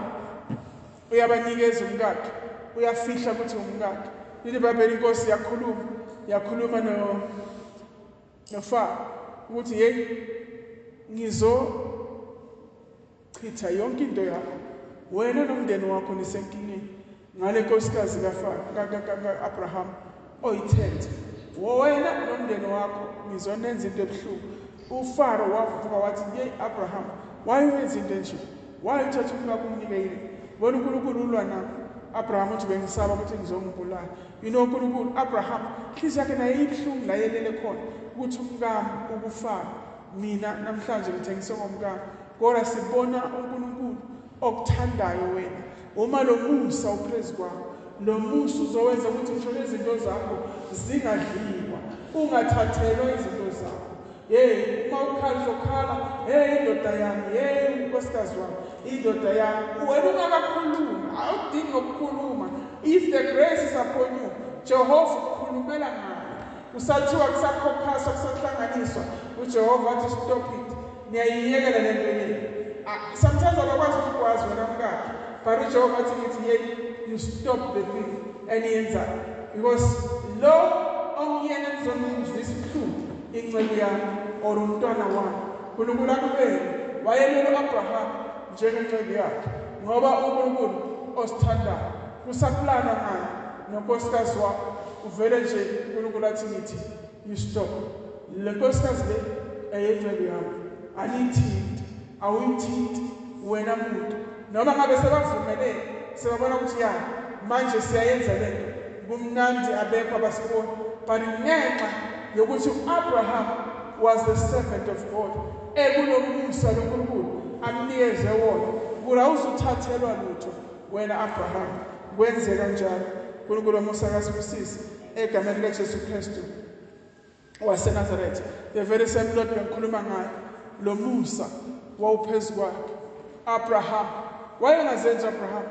Speaker 1: uyabanikeza umkakhe, uyafihla ukuthi umkakhe. Lithi iBhayibheli inkosi yakhuluma, yakhuluma noFaro ukuthi hey, ngizochitha yonke into yakho, wena nomndeni wakho nisenkingeni ngale nkosikazi kaFaro ka-Abraham oyithethe, wena nomndeni wakho ngizonenza into ebuhlungu. uFaro wavuka wathi, hey Abraham, why wenza into enje? Why uthatha umkakho umnike yini? Bona uNkulunkulu ulwa nami. Abraham uthi bengisaba ukuthi ngizongibulala. You know uNkulunkulu, Abraham inhliziyo yakhe naye ibuhlungu la yelele khona ukuthi umkami ukuFaro, mina namhlanje ngithengise ngomkami. Kodwa sibona uNkulunkulu okuthandayo wena. Uma lo musa uphezu kwakho, lo musa uzowenza ukuthi ngisho izinto zakho zingadliwa, ungathathelwa izinto zakho. Hey, uma ukhala uzokhala, hey indoda yami, hey unkosikazi wami, indoda yami. Wena ungakakhulumi, awudingi ukukhuluma. If the grace is upon you, Jehova ukukhulumela ngayo. Kusathiwa kusakhokhaswa, kusahlanganiswa, uJehova athi stop it. Niyayiyekela le nto yenu. Sometimes abakwazi ukukwazi wena mkakhe, but uJehova athi ngithi hey, you stop the thing eniyenzayo. Because lo ongiyena nizomzwisa ubuhlungu inceku yami or umntwana wami. uNkulunkulu akubeke wayelelo Abraham njengenceku yakhe, ngoba uNkulunkulu osithandayo kusaplana ngayo nonkosikazi wakho. Uvele nje uNkulunkulu athi ngithi you stop le nkosikazi le eyenceku yami, aniyithinti, awuyithinti wena muntu. Noma ngabe sebavumelene, sebabona ukuthi ya manje siyayenza lento, kumnandi, abekho abasiboni, but ngenxa yokuthi uAbraham was the servant of God, ekunomusa loNkulunkulu amnikeze wona, kula awuzuthathelwa lutho wena Abraham. Kwenzeka kanjalo. uNkulunkulu womusa kasibusise egameni likaJesu Kristu waseNazaretha. The very same Lord bengikhuluma ngayo, lo musa wawuphezu kwakhe. Abraham wayengazenzi, Abraham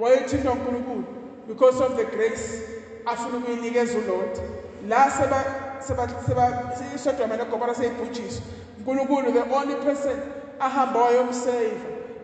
Speaker 1: wayethintwa uNkulunkulu because of the grace afuna ukuyinikeza uLord. La seba seba seba iSodoma neGomora seyibhujiswa, uNkulunkulu the only person ahamba wayomsave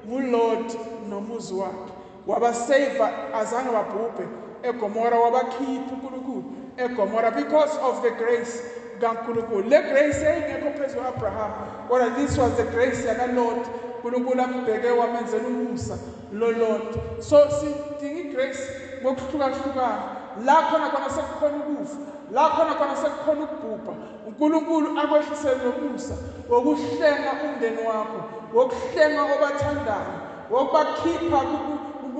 Speaker 1: nguLord nomuzi wakhe. Wabasave, azange babhubhe eGomora, wabakhipha uNkulunkulu eGomora because of the grace kaNkulunkulu. Le grace yayingekho phezu kwa-Abraham, kodwa this was the grace yakaLord. uNkulunkulu ambheke wamenzela umusa lo Lord. So sidinga igrace ngokuhlukahlukana. La khona khona sekukhona ukufa, la khona khona sekukhona ukubhubha, uNkulunkulu akwehlisele lo musa wokuhlenga umndeni wakho, wokuhlenga obathandayo, wokubakhipha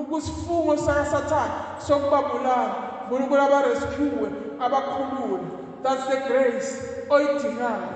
Speaker 1: kusifungo sakaSathane sokubabulala. uNkulunkulu abarescue, abakhulule. That's the grace oyidingayo.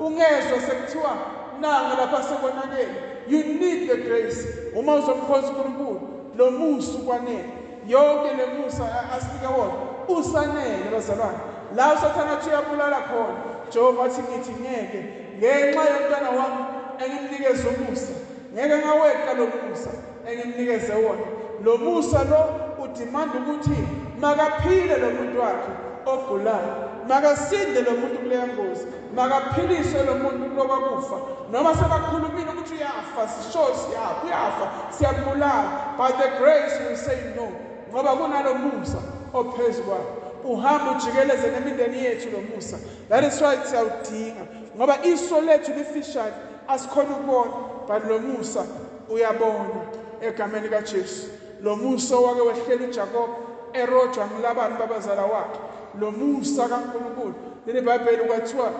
Speaker 1: Ungezwa sekuthiwa nanga lapha sekonakele. You need the grace. Uma uzomkhonza uNkulunkulu, lo musa ukwanele. Yonke le musa asinika wona usanele, bazalwane. La uSathane athi uyabulala khona, Jehova athi ngithi ngeke, ngenxa yomntwana wami engimnikeze umusa, ngeke ngaweqa lo musa engimnikeze wona. Lo musa lo udimanda ukuthi makaphile lo muntu wakhe ogulayo, makasinde lo muntu kuleya ngozi, makaphiliswe lo muntu kuloba kufa. Noma sebakhulumile ukuthi uyafa, sisho siyafa, uyafa, siyakubulala, but the grace will say no, ngoba kunalo musa ophezu kwakhe. Uhamba ujikeleze nemindeni yethu lo musa. That is why siyawudinga, ngoba iso lethu lifishane, asikhona ukubona, but lo musa uyabona egameni kaJesu. Lo musa wake wehlela uJakob erojwa ngilabani babazala wakhe, lo musa kaNkulunkulu. Leli Bhayibheli kwathiwa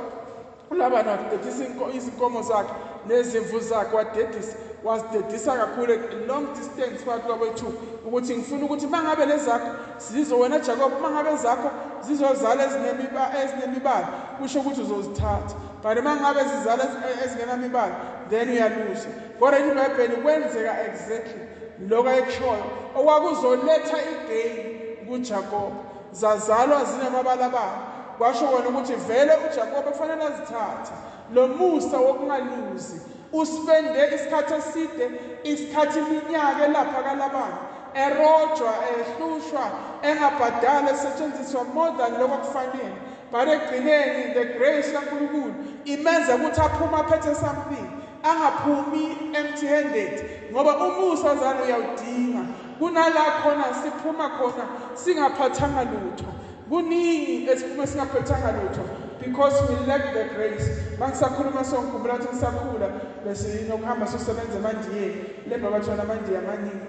Speaker 1: uLabani wadedisa izinkomo zakhe nezimvu zakhe, wadedisa, wazidedisa kakhulu long distance phakathi kwabethu, ukuthi ngifuna ukuthi mangabe lezakho zizo wena Jacob, mangabe zakho zizozala ezinemibala, kusho ukuthi uzozithatha, but mangabe zizala ezingenamibala then uyaluza. Kodwa iBhayibheli kwenzeka exactly lokho ayekushoyo okwakuzoletha igain kuJacob. Zazalwa zinamabalabala, kwasho kona ukuthi vele uJacob kufanele azithathe. Lo musa wokungaluzi uspende isikhathi eside, isikhathi iminyaka elapha kaLabani, erojwa, ehlushwa, engabhadali, esetshenziswa more than lokho kufanele, but ekugcineni the grace kaNkulunkulu imenza ukuthi aphume aphethe something, angaphumi empty handed, ngoba umusa zalo uyawudinga. Kunala khona siphuma khona singaphathanga lutho, kuningi esiphuma singaphethanga lutho because we lack the grace. Mangisakhuluma songikhumbula ukuthi ngisakhula besinokuhamba sosebenza emandiyeni, lemba bathola amandiya amaningi.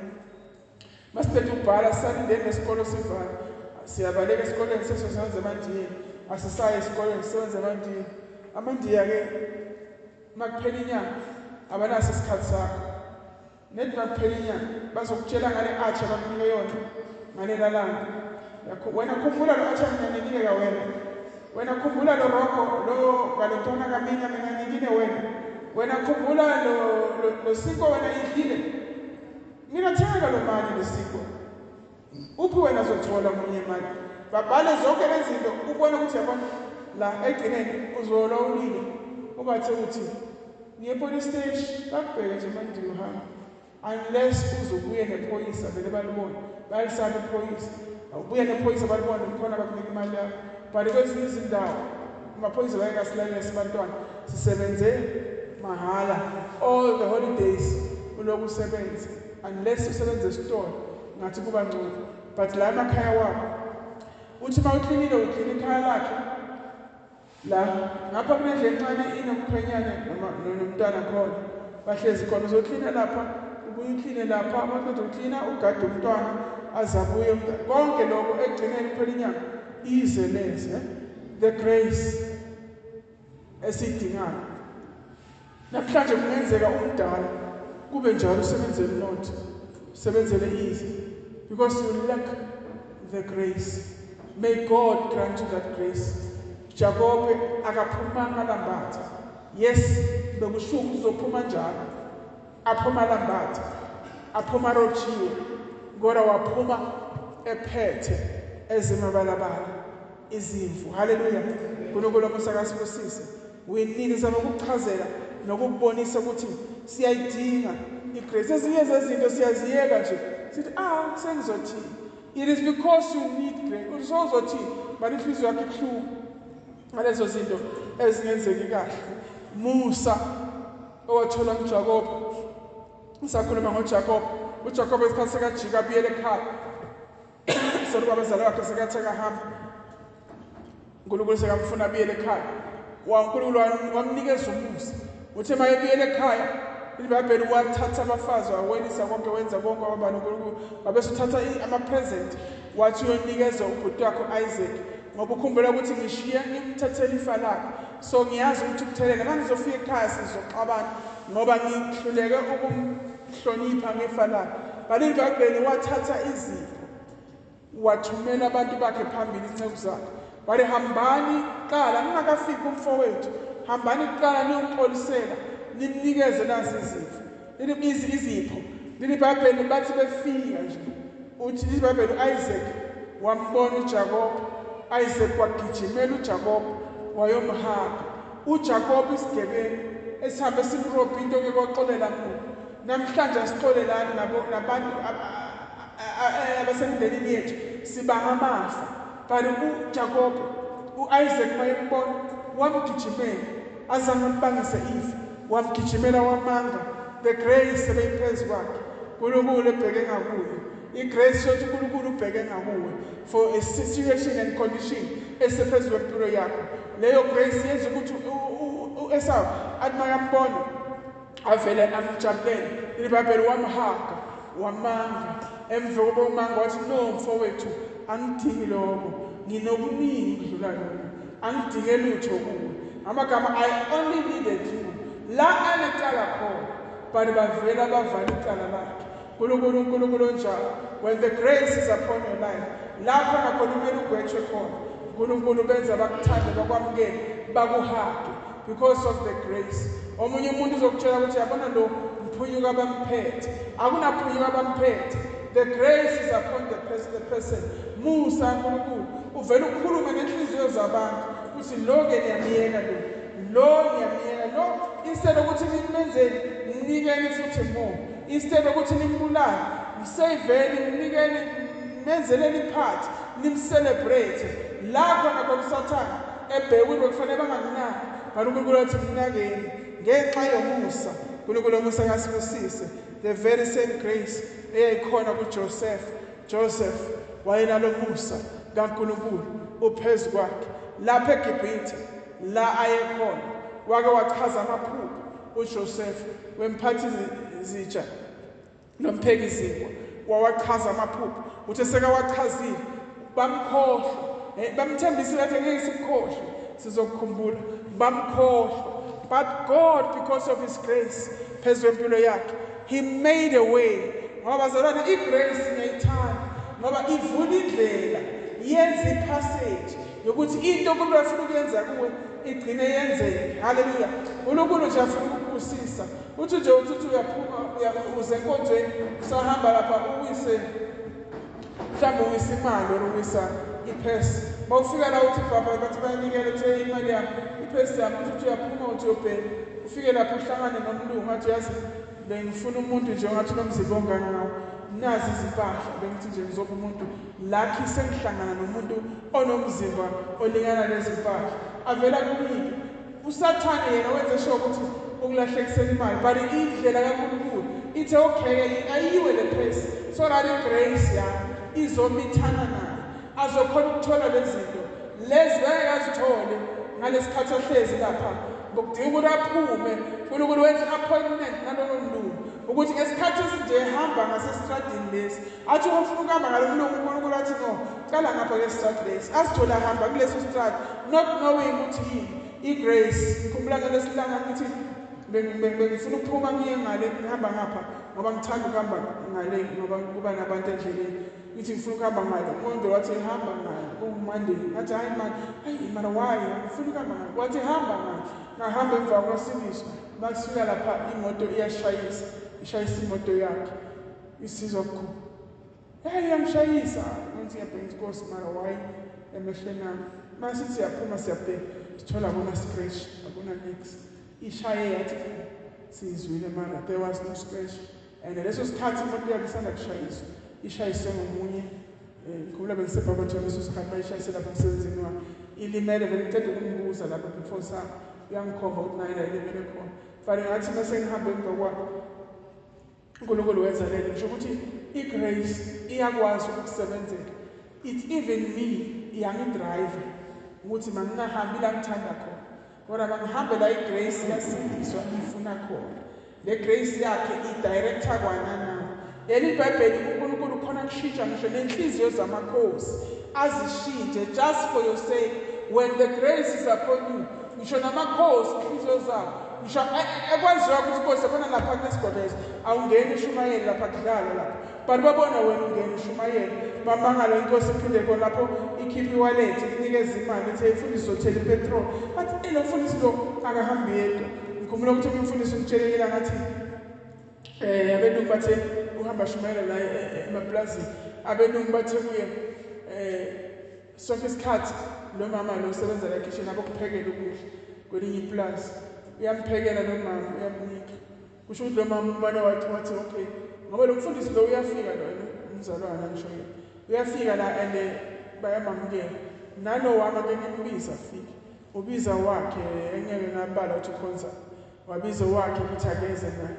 Speaker 1: Masiqeda ukubhala salindeni nesikolo sivala, siyabaleka esikoleni sesosebenza emandiyeni, asisaye esikoleni sisebenza emandiyeni. Amandiya-ke makuphela inyanga abanaso isikhathi sakho, nethi makuphela inyanga bazokutshela ngale atsha bakunike yona ngalela langa. Wena khumbula lo atsha mina nginikeka wena, wena khumbula lo roko lo ngalontwana kamina mina ngikile wena, wena khumbula lo sinko wena idlile, mina thenga lo mali lesinko uphi wena uzothola munye imali. Babhale zonke lezinto ubone ukuthi yabona la egcineni uzolwa ulile, ubathe uthi ngiye police station, bakubheke nje manje uhamba, unless uzobuye nephoyisa vele balibone, bayalisaba iphoyisa, awubuye nephoyisa balibone khona bakunika imali yakho. But kwezinye izindawo amaphoyisa bayengasilalele sibantwana, sisebenze mahala all the holidays, uloku usebenze unless usebenze esitolo ngathi kuba ngcono. But la emakhaya wabo uthi uma uklinile uklina ikhaya lakhe la ngapha kunendlu encane inomkhwenyane noma nomntwana khona, bahlezi khona, uzoklina lapha ubuye ukline lapha, maqeda uklina ugade umntwana azabuye umntwana, konke lokho ekugcineni kuphela inyanga ize leze. The grace esidingayo namhlanje kungenzeka umdala kube njalo usebenzele not usebenzele easy because you lack the grace. May God grant you that grace. Jacob akaphumanga lambatha, yes bekusho ukuthi uzophuma njalo, aphuma lambatha, aphuma rojiwe, kodwa waphuma ephethe ezimabalabala izimvu. Haleluya. uNkulunkulu omusakasibusise. We need zama ukuchazela nokubonisa ukuthi siyayidinga igrace. Ezinye zezinto siyaziyeka nje sithi ah sengizothini. It is because you need grace. Uzozothi manje inhliziyo yakho ibuhlungu ngalezo zinto ezingenzeki kahle. Musa owathola uJakob, ngisakhuluma ngoJakob, uJakob esikhathi sekajika abuyele ekhaya, soluba abazali bakhe sekathi akahamba, uNkulunkulu sekamfuna abuyele ekhaya. UNkulunkulu wamnikeza umusa, uthe mayebuyele ekhaya iBhayibheli wathatha abafazi wawelisa konke, wenza konke wababa noNkulunkulu, wabe suthatha ama-present wathi uyonikeza ubhuti wakhe Isaac, ngoba ukhumbula ukuthi ngishiye ngimthathele ifa lakhe, so ngiyazi ukuthi ukuthelele mangizofika ekhaya sizoxabana ngoba ngihluleke ukumhlonipha ngefa lakhe. But iBhayibheli wathatha izipho wathumela abantu bakhe phambili, inceku zakhe, wathi hambani kuqala ningakafiki umfowethu, hambani kuqala niyomxolisela, nimnikeze nazi izipho, izipho. Leli Bhayibheli bathi befika nje, uthi iBhayibheli uIsaac wambona uJakob, Isaac wagijimela uJakob wayomhaga. uJakob isigebengu esihambe simrobha into ngeke waxolela muntu. Namhlanje asixolelani nabo nabantu abasemndenini yethu, sibanga amafa. But uJakob, uIsaac mayembona wamgijimela, azange ambangise ifa, wamgijimela wamanga. The grace ebeyiphezu kwakhe, uNkulunkulu ebheke ngakuye. I-grace yokuthi uNkulunkulu ubheke ngakuwe for a situation and condition esephezu kwempilo yakho. Leyo grace yenza ukuthi u-Esawu athi makambona avele amjabulele. IBhayibheli wamhaga, wamanga. Emva kokuba umanga wathi, no mfowethu, angidingi lokho, nginokuningi kudlula lokho, angidinge lutho kuwe. Amagama, I only needed you. La anecala khona, but bavela bavala icala lakhe. uNkulunkulu, uNkulunkulu onjalo. When the grace is upon your life, la khona khona kumele ugwetshwe khona, uNkulunkulu benza bakuthande, bakwamukele, bakuhage because of the grace. Omunye umuntu uzokutshela ukuthi yabona lo mphunyuka bamphethe. Akunaphunyuka bamphethe. The grace is upon the person, the person. Musa uNkulunkulu uvela ukukhuluma nenhliziyo zabantu uthi lo ke niyamiyeka lo, lo niyamiyeka lo, instead ukuthi nimenzeni, mnikeni futhi more. Instead ukuthi nimbulale, msaveni, mnikeni, menzeleni iphathi, nimcelebrate. La khona khona uSathane ebheka ukuthi bekufanele bangakunaki, but uNkulunkulu wathi mnakeni ngenxa yomusa. uNkulunkulu omusa kasibusise. The very same grace eyayikhona kuJoseph. Joseph wayenalo musa kaNkulunkulu uphezu kwakhe lapha eGibhithe la ayekhona. Wake wachaza amaphupho uJoseph wemphathi zitsha nompheki izinkwa, wawachaza amaphupho. Uthe sekawachazile bamkhohlwa, bamthembisile athi ngeke sikukhohlwe, sizokukhumbula, bamkhohlwa. But God, because of his grace phezu kwempilo yakhe, he made a way. Ngoba bazalwane, i-grace ngiyayithanda ngoba ivula indlela, yenza i-passage yokuthi into uNkulunkulu afuna ukuyenza kuwe igcine yenzeke. Haleluya. uNkulunkulu nje afuna ukukubusisa, uthi nje uthi uyaphuma uze enkonzweni, usahamba lapha uwise mhlawumbe uwisa imali or uwisa iphesi. Mawufika la uthi baba, bathi bayanikela, uthi imali yami, iphesi yami. Uthi uyaphuma uthi uyobheka, ufike lapho uhlangane nomlungu, athi yazi bengifuna umuntu nje ongathi unomzimba ongaka ngawo, nazi izimpahla, bengithi nje ngizopha umuntu lakhi, sengihlangana nomuntu onomzimba olingana nezimpahla, avela kunike. uSathane yena wenze sure ukuthi ukulahlekisela imali, but indlela kaNkulunkulu ithe okay, ayiwe le phesi so that i-grace yami izomithana nayo, azokhona ukuthola lezi zinto lezi bengeke azithole ngalesikhathi ahlezi lapha. Bokudinga ukuthi aphume. uNkulunkulu wenza i-appointment nalowo mlungu ukuthi ngesikhathi esinje ehamba ngasestradini lesi, athi ufuna ukuhamba ngalo mlungu, uNkulunkulu athi no, cala ngapha kule lesi, azithole ahamba kuleso strad, not knowing ukuthi yini i-grace. Ngikhumbula ngalesilanga ngithi bengifuna ukuphuma ngiye ngale, ngihamba ngapha ngoba ngithanda ukuhamba ngale ngoba kuba nabantu endleleni. Ngithi ngifuna ukuhamba ngale, umuntu wathi hamba ngale, kungu-Monday. Ngathi hayi man, hayi mara why ngifuna ukuhamba ngale? Wathi hamba ngale. Ngahamba emva kwasindiswa, masifika lapha imoto iyashayisa, ishayisa imoto yakhe, isizwa kukhulu, hayi iyamshayisa. Ngithi ngiyabheka inkosi, mara why emehlweni ami? Masithi siyaphuma siyabheka, sithola akuna scratch, akuna niks, ishaye yathi siyizwile mara there was no scratch. And leso sikhathi imoto yakhe isanda kushayiswa, ishayiswe ngomunye, ngikhumbula bengiseBarberton leso sikhathi, bayishayise lapha emsebenzini wami, ilimele vele. Ngiceda ukumbuza lapha before sa uyangikhomba ukuthi nayi la ilimele khona. Fanele ngathi mase ngihambe emva kwakhe, uNkulunkulu wenza lento. Ngisho ukuthi i-grace iyakwazi ukukusebenzela. It's even me, iyangidrive ukuthi mangingahambi la ngithanda khona, kodwa mangihambe la i-grace yasindiswa ifuna khona. Le grace yakhe i-director kwanana yena. IBhayibheli, uNkulunkulu khona kushintsha ngisho nenhliziyo zamakhosi, azishintshe just for your sake. When the grace is upon you, ngisho namakhosi inhliziyo zabo, ngisho ekwaziwa ukuthi inkosi yabona lapha kunesigodlezo, awungeni ushumayele lapha, kudlalwa lapha, but babona wena ungena ushumayele, bamangala. Inkosi iphinde khona lapho ikhiphe iwallet, inikeza imali, ithi imfundisi zothela ipetrol. Bathi lo mfundisi lo akahambi yedwa. Ngikhumbula ukuthi umfundisi ungitshelekile ngathi abelungu bathe uhamba shumayela la emaplazini, abelungu bathe kuye sonke isikhathi lo mama lo usebenza la kitchen, abokuphekela ukudla kwelinye iplazi, uyamphekela lo mama, uyamnika. Kusho ukuthi lo mama umbona wathi okay, ngoba lo mfundisi lo uyafika, lo umzalwane ngisho yena uyafika la and bayamamukela, nalo wami ake ngimbiza afike. Ubiza wakhe, engeke ngabala ukuthi ukhonza, wabiza wakhe ukuthi akeze naye,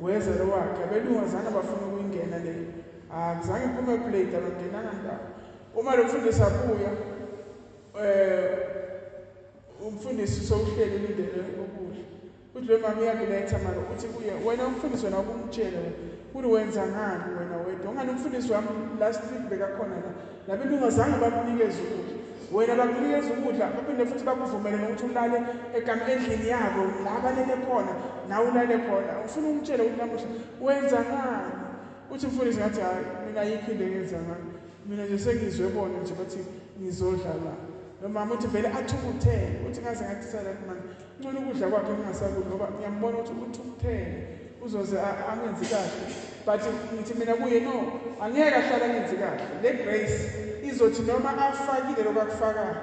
Speaker 1: weza lo wakhe. Abelungu azange bafuna ukuyingena le. Akuzange kuphume plate, akangenanga ndawo. Uma lo mfundisi abuya, umfundisi sowuhleli ulindele ukudla. Uthi lo mama uyakuletha mara uthi kuye, wena umfundisi wena ukumtshela wena uthi wenza ngani wena wedwa? Ungani umfundisi wami last week bekakhona la, labelungu azange bamnikeze ukudla. Wena bakunikeza ukudla, baphinde futhi bakuvumele nokuthi ulale endlini yabo la balele khona, nawe ulale khona. Ufuna umtshele ukuthi namuhla wenza ngani? Uthi umfundisi ngathi hayi, mina ayikho into engenza ngani. Mina nje sengizwe bona nje bathi ngizodla la. Lo mama uthi vele athukuthele, uthi ngaze ngathi sala manje ngcono ukudla kwakhe ngingasakudli ngoba ngiyambona ukuthi uthukuthele, uzoze angenzi kahle. But ngithi mina kuye no, angeke ahlale angenzi kahle. Le grace izothi noma afakile lokho akufakayo,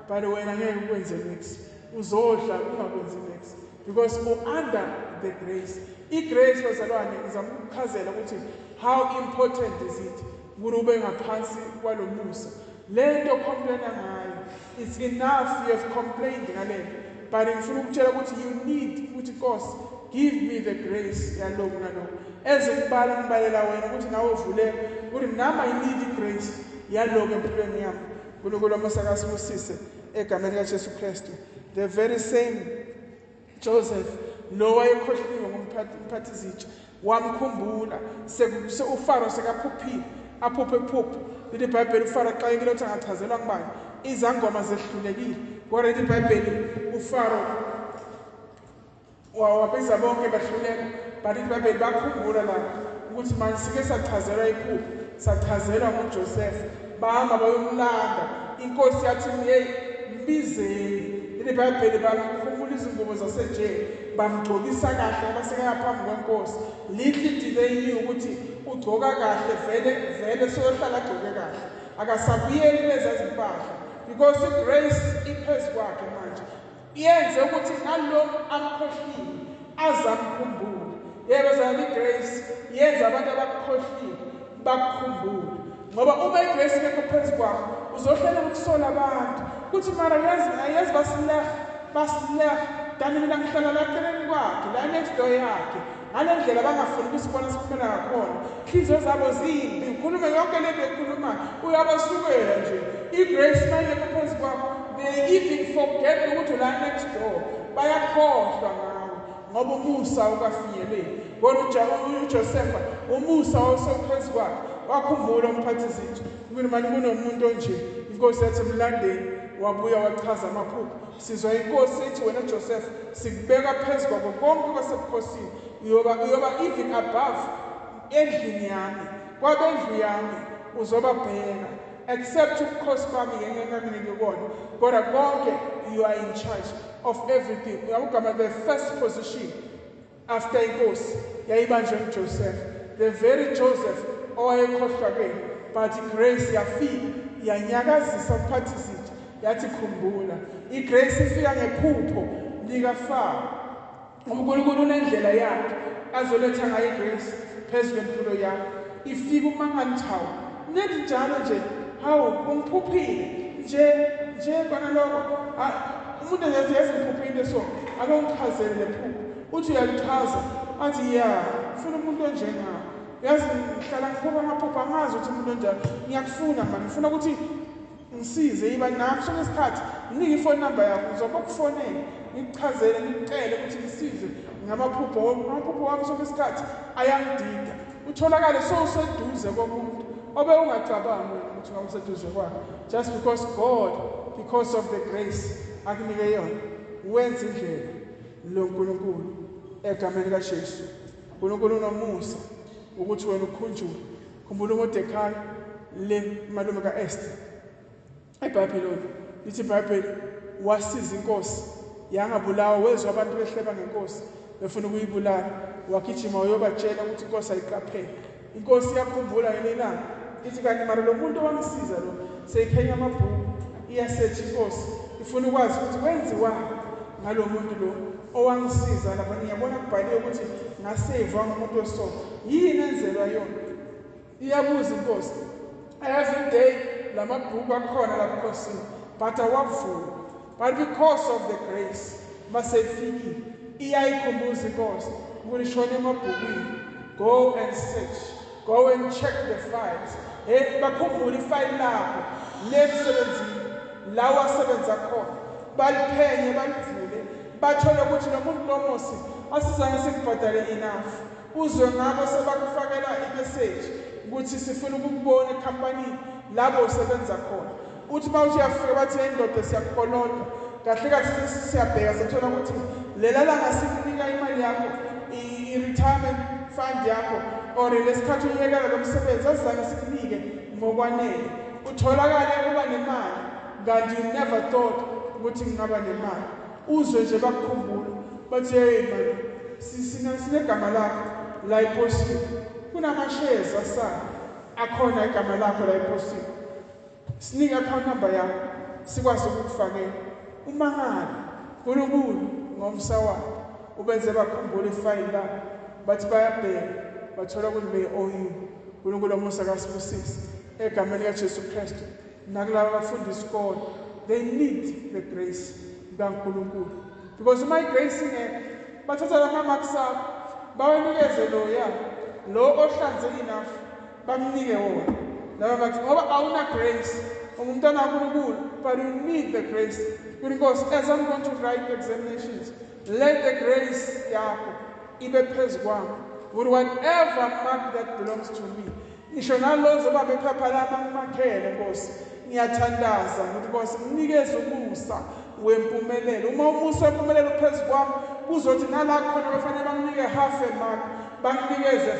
Speaker 1: but wena ngeke ukwenze next. Uzodla ungakwenzi next because u under the grace. I-grace bazalwane ngizama ukuchazela ukuthi how important is it ukuthi ube ngaphansi kwalomusa. Lento complaina ngayo, it's enough you have complained ngalento, but ngifuna ukutshela ukuthi you need ukuthi Nkosi give me the grace yalokhu nalokhu. Ezikubala ngibalela wena ukuthi nawe uvuleke ukuthi nami I need grace yalokhu empilweni yami. uNkulunkulu omusa kasibusise egameni likaJesu Kristu. The very same Joseph lo wayekhohliwe ngumphathi izitsha, wamkhumbula uFaro sekaphuphile, aphuphe iphupho. Lithi iBhayibheli uFaro axakekile ukuthi angachazelwa ngubani, izangoma zehlulekile. Kodwa lithi iBhayibheli uFaro wabiza bonke bahluleka, but lithi iBhayibheli bakhumbula lapho ukuthi manje sike sachazelwa iphupho, sachazelwa nguJoseph, bahamba bayomlanda. Inkosi yathi hey, mbizeni. Lithi iBhayibheli bamkhumula izingubo zasejele, bamgcokisa kahle basekaya phambi kwenkosi. Little did they knew ukuthi ugcoka kahle vele vele soyohlala agcoke kahle, akasabuyeli lezi zimpahla because igrace iphezu kwakhe manje yenze ukuthi ngalo amkhohlile azamkhumbule. Yebo zana, igrace yenza abantu abakukhohlile bakukhumbule, ngoba uma igrace ingekho phezu kwakho uzohlela ukusola abantu kuthi mara uyazi basileha dani, mina ngihlala la eceleni kwakhe la next door yakhe, ngale ndlela bangafuni ukusibona siphumela ngakhona, inhliziyo zabo zimbi, ukhulume yonke lento ekhulumayo uyabasukela nje. I-grace mayingekho phezu kwakho, they even forget ukuthi la next door, bayakhohlwa ngawe ngoba umusa ukafinyeleli. Kodwa uJosepha umusa wawusephezu kwakhe, wakhumbula umphathi izitsha ukuthi manje kunomuntu onje. Inkosi yathi mlandeni, wabuya wachaza amaphupho. Sizwa inkosi ithi wena Joseph sikubeka phezu kwakho konke kwasebukhosini, uyoba even above endlini yami, kwabendlu yami uzobabheka, except ubukhosi bami ngeke nginike kona, kodwa konke you are in charge of everything. Uyakugama the first position after inkosi yayibanjwe nguJoseph, the very Joseph owayekhohlwakele, but grace yafika yanyakazisa umphathi izitsha yathi khumbula. I-grace ifika ngephupho likaFaro. uNkulunkulu unendlela yakhe azoletha ngayo igrace phezu kwempilo yakho. Ifika uma nganithawu nethi njalo nje, hawu ungiphuphile nje nje kona lokho. Umuntu nje yazi ngiphuphile into so ake ungichazele le phupho, uthi uyalichaza athi ya ufuna umuntu onjengawe, yazi ngihlala ngiphupha amaphupho angazi ukuthi umuntu onjalo, ngiyakufuna manje, ngifuna ukuthi ngisize, yiba nami sonke isikhathi, nginike ifoni number yakho ngizoba kufonela ngikuchazele ngikucele ukuthi ngisize ngamaphupho, amaphupho wami sonke isikhathi ayangidida. Utholakale sowuseduze komuntu obe ungacabangi wena ukuthi ungabuseduze kwakhe, just because God, because of the grace akunike yona, wenza indlela lo nkulunkulu egameni likaJesu. uNkulunkulu unomusa ukuthi wena ukhunjule. Khumbula uMordecai le malume kaEsther eBhabhiloni. Lithi iBhayibheli wasiza inkosi yangabulawa, wezwa abantu behleba ngenkosi befuna ukuyibulala, wagijima wayobatshela ukuthi inkosi ayiqaphele. Inkosi iyakhumbula ngelinye ilanga ithi kanti mara lo muntu owangisiza lo, seyiphenya amabhuku, iyasearch inkosi ifuna ukwazi ukuthi kwenziwani ngalo muntu lo owangisiza lapha, ngiyabona kubhaliwe ukuthi ngasavwa ngumuntu oso, yini enzelwa yona? Iyabuza inkosi. Every day lamabhuku akhona lapha enkosini, but awavuli. But because of the grace maseyifikile iyayikhumbuza inkosi ukuthi shona emabhukwini, go and search, Go and check the files. Hey, bakhumbule ifayili lakho lemsebenzini la wasebenza khona, baliphenye balivule, bathole ukuthi lo muntu lomosi asizange sikubhadale enough. Uzwe ngabo sebakufakela imessage ukuthi sifuna ukukubona ekhampanini labo usebenza khona. Uthi uma uthi uyafika bathi indoda siyakukolota. Kahle kahle siyabheka sathola ukuthi lela langa sikunika imali yakho, i-retirement fund yakho, or lesikhathi uyekela lo msebenzi asizange sikunike ngokwanele. Utholakale uba nemali kanti you never thought ukuthi ngingaba nemali. Uzwe nje bakukhumbula bathi hey man, sinegama lakho la eposini, kunama-shares asana akhona igama lakho la eposini, sinike account number yakho sikwazi ukukufakela. Umangale uNkulunkulu ngomsa wakhe ubenze bakhumbula ifayili lakho, bathi bayabheka bathola ukuthi they owe you. uNkulunkulu omusa kasibusise egameni likaJesu Kristu. Nakulaba abafunda isikole, they need the grace kaNkulunkulu, because uma igrace ingekho bathatha lama marks akho bawanikeze loya lo ohlanze enough, bamnike wona laba marks, ngoba awuna grace. Ungumntwana kaNkulunkulu, but you need the grace. Inkosi, as I'm going to write examinations, let the grace yakho ibe phezu kwami, with whatever mark that belongs to me. Ngisho nalozo baba iphepha lami angimakhele, Nkosi, ngiyathandaza ukuthi Nkosi nginikeze umusa wempumelelo. Uma umusa wempumelelo phezu kwami, kuzothi nala khona bafanele banginike half a mark, banginikeze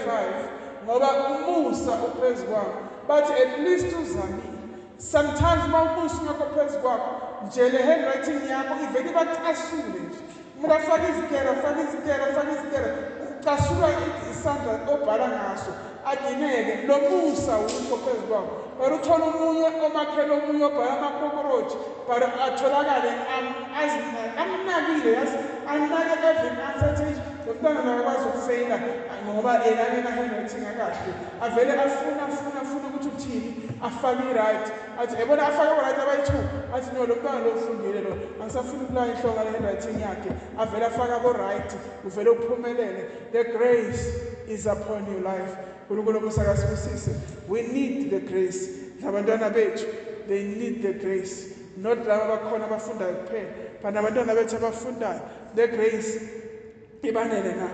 Speaker 1: 5, ngoba umusa uphezu kwami. Bathi at least uzamile. Sometimes uma umusa ungekho phezu kwakho nje, le handwriting yakho ivele ibacasule nje. Umuntu afake izikera, afake izikera, afake izikera, ucasulwa isandla obhala ngaso, adineke. Lo musa wukho phezu kwakho. But uthola omunye omakhela omunye obhala amakokoroji, but atholakale amnakile, yazi, anake every answer. Lo mntwana naye akwazi ukufeyila ngoba yena akena-handwriting akahle. Avele afuna afuna afuna ukuthi uthini, afake i-right, athi ebona afake o-right abayi-2, athi no, lo mntwana lo ufundile lo, angisafuni ukulaya inhloko ngale handwriting yakhe. Avele afake abo-right, uvele uphumelele. The grace is upon your life. uNkulunkulu omusa kasibusise. We need the grace. Nabantwana bethu, they need the grace. Not laba abakhona abafundayo kuphela, but nabantwana bethu abafundayo, the grace ibanele na.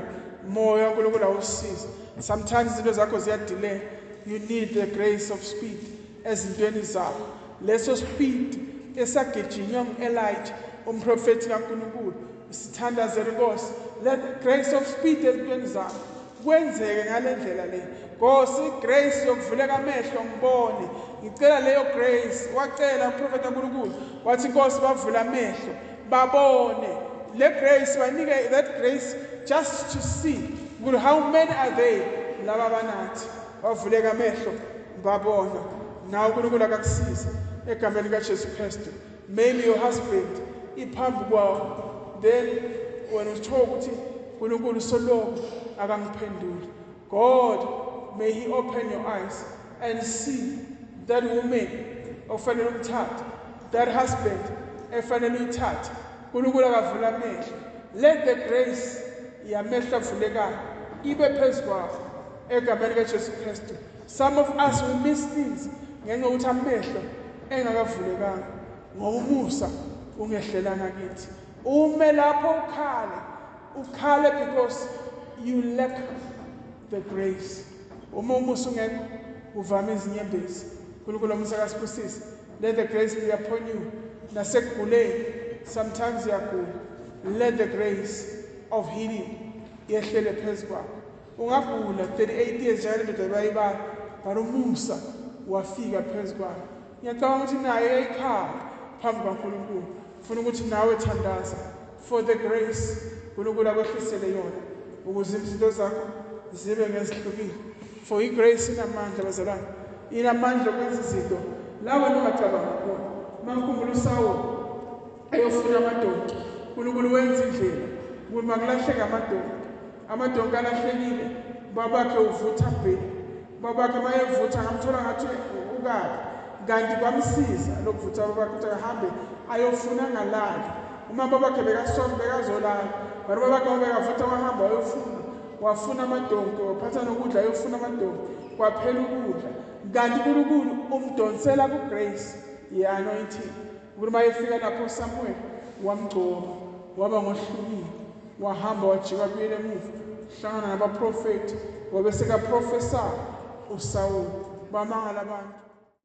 Speaker 1: Moya uNkulunkulu awusize. Sometimes izinto zakho ziyadelay. You need the grace of speed ezintweni zakho. Leso speed esagijinywa ngu-Elijah, umprofethi kaNkulunkulu. Sithandazele Nkosi, let the grace of speed ezintweni zakho kwenzeke ngale ndlela le. Nkosi, grace yokuvuleka amehlo ngibone, ngicela leyo grace. Wacela umprofethi kaNkulunkulu, wathi Nkosi bavula amehlo babone. Le grace banike, that grace just to see ukuthi how many are they laba banathi. Bavuleka amehlo babona. Nawe uNkulunkulu akakusize egameni likaJesu Kristu. Maybe your husband iphambi kwawo, then wena uthola ukuthi uNkulunkulu soloko akangiphenduli. God, may he open your eyes and see that woman ofanele umthathe, that husband efanele uyithathe. uNkulunkulu akavula amehlo. Let the grace yamehlo avulekayo ibe phezu kwakho egameni likaJesu Kristu. Some of us will miss things ngenxa yokuthi amehlo engakavulekanga, ngoba umusa ungehlelanga kithi. Ume lapho ukhale, ukhale because you lack the grace. Uma umusa ungekho uvama izinyembezi. uNkulunkulu omusa kasibusise. Let the grace be upon you. Nasekuguleni, sometimes uyagula, let the grace of healing yehlele phezu kwakho. Ungagula 38 years njalo indoda bayibala, but umusa wafika phezu kwakho. Ngiyacabanga ukuthi naye yayikhala phambi kaNkulunkulu. Funa ukuthi nawe thandaza for the grace, uNkulunkulu akwehlisele yona ukuze izinto zakho zibe ngezihlukile. For igrace inamandla, bazalwane, inamandla okwenza izinto la wena ungacabanga khona. Mangikhumbula uSawuli eyofuna amadonki, uNkulunkulu wenza indlela ukuthi makulahleke amadonki. Amadonki alahlekile, babakhe uvutha bhe, babakhe mayevutha ngamthola ngathi ukabi, kanti kwamsiza lokuvutha babakhe ukuthi ahambe ayofuna ngalali. Uma babakhe bekasonke bekazolala, but babakhe bekavutha wahamba wayofuna, wafuna amadonki, waphatha nokudla ayofuna amadonki. Kwaphela ukudla. Kanti uNkulunkulu umdonsela ku-grace ye-anointing. Ukuthi uma efika lapho Samuel wamgcoba, waba ngohlukile, wahamba wajika buyela emuva, hlangana nabaprofethi, wabe sekaprofesa uSawuli. Bamangala abantu.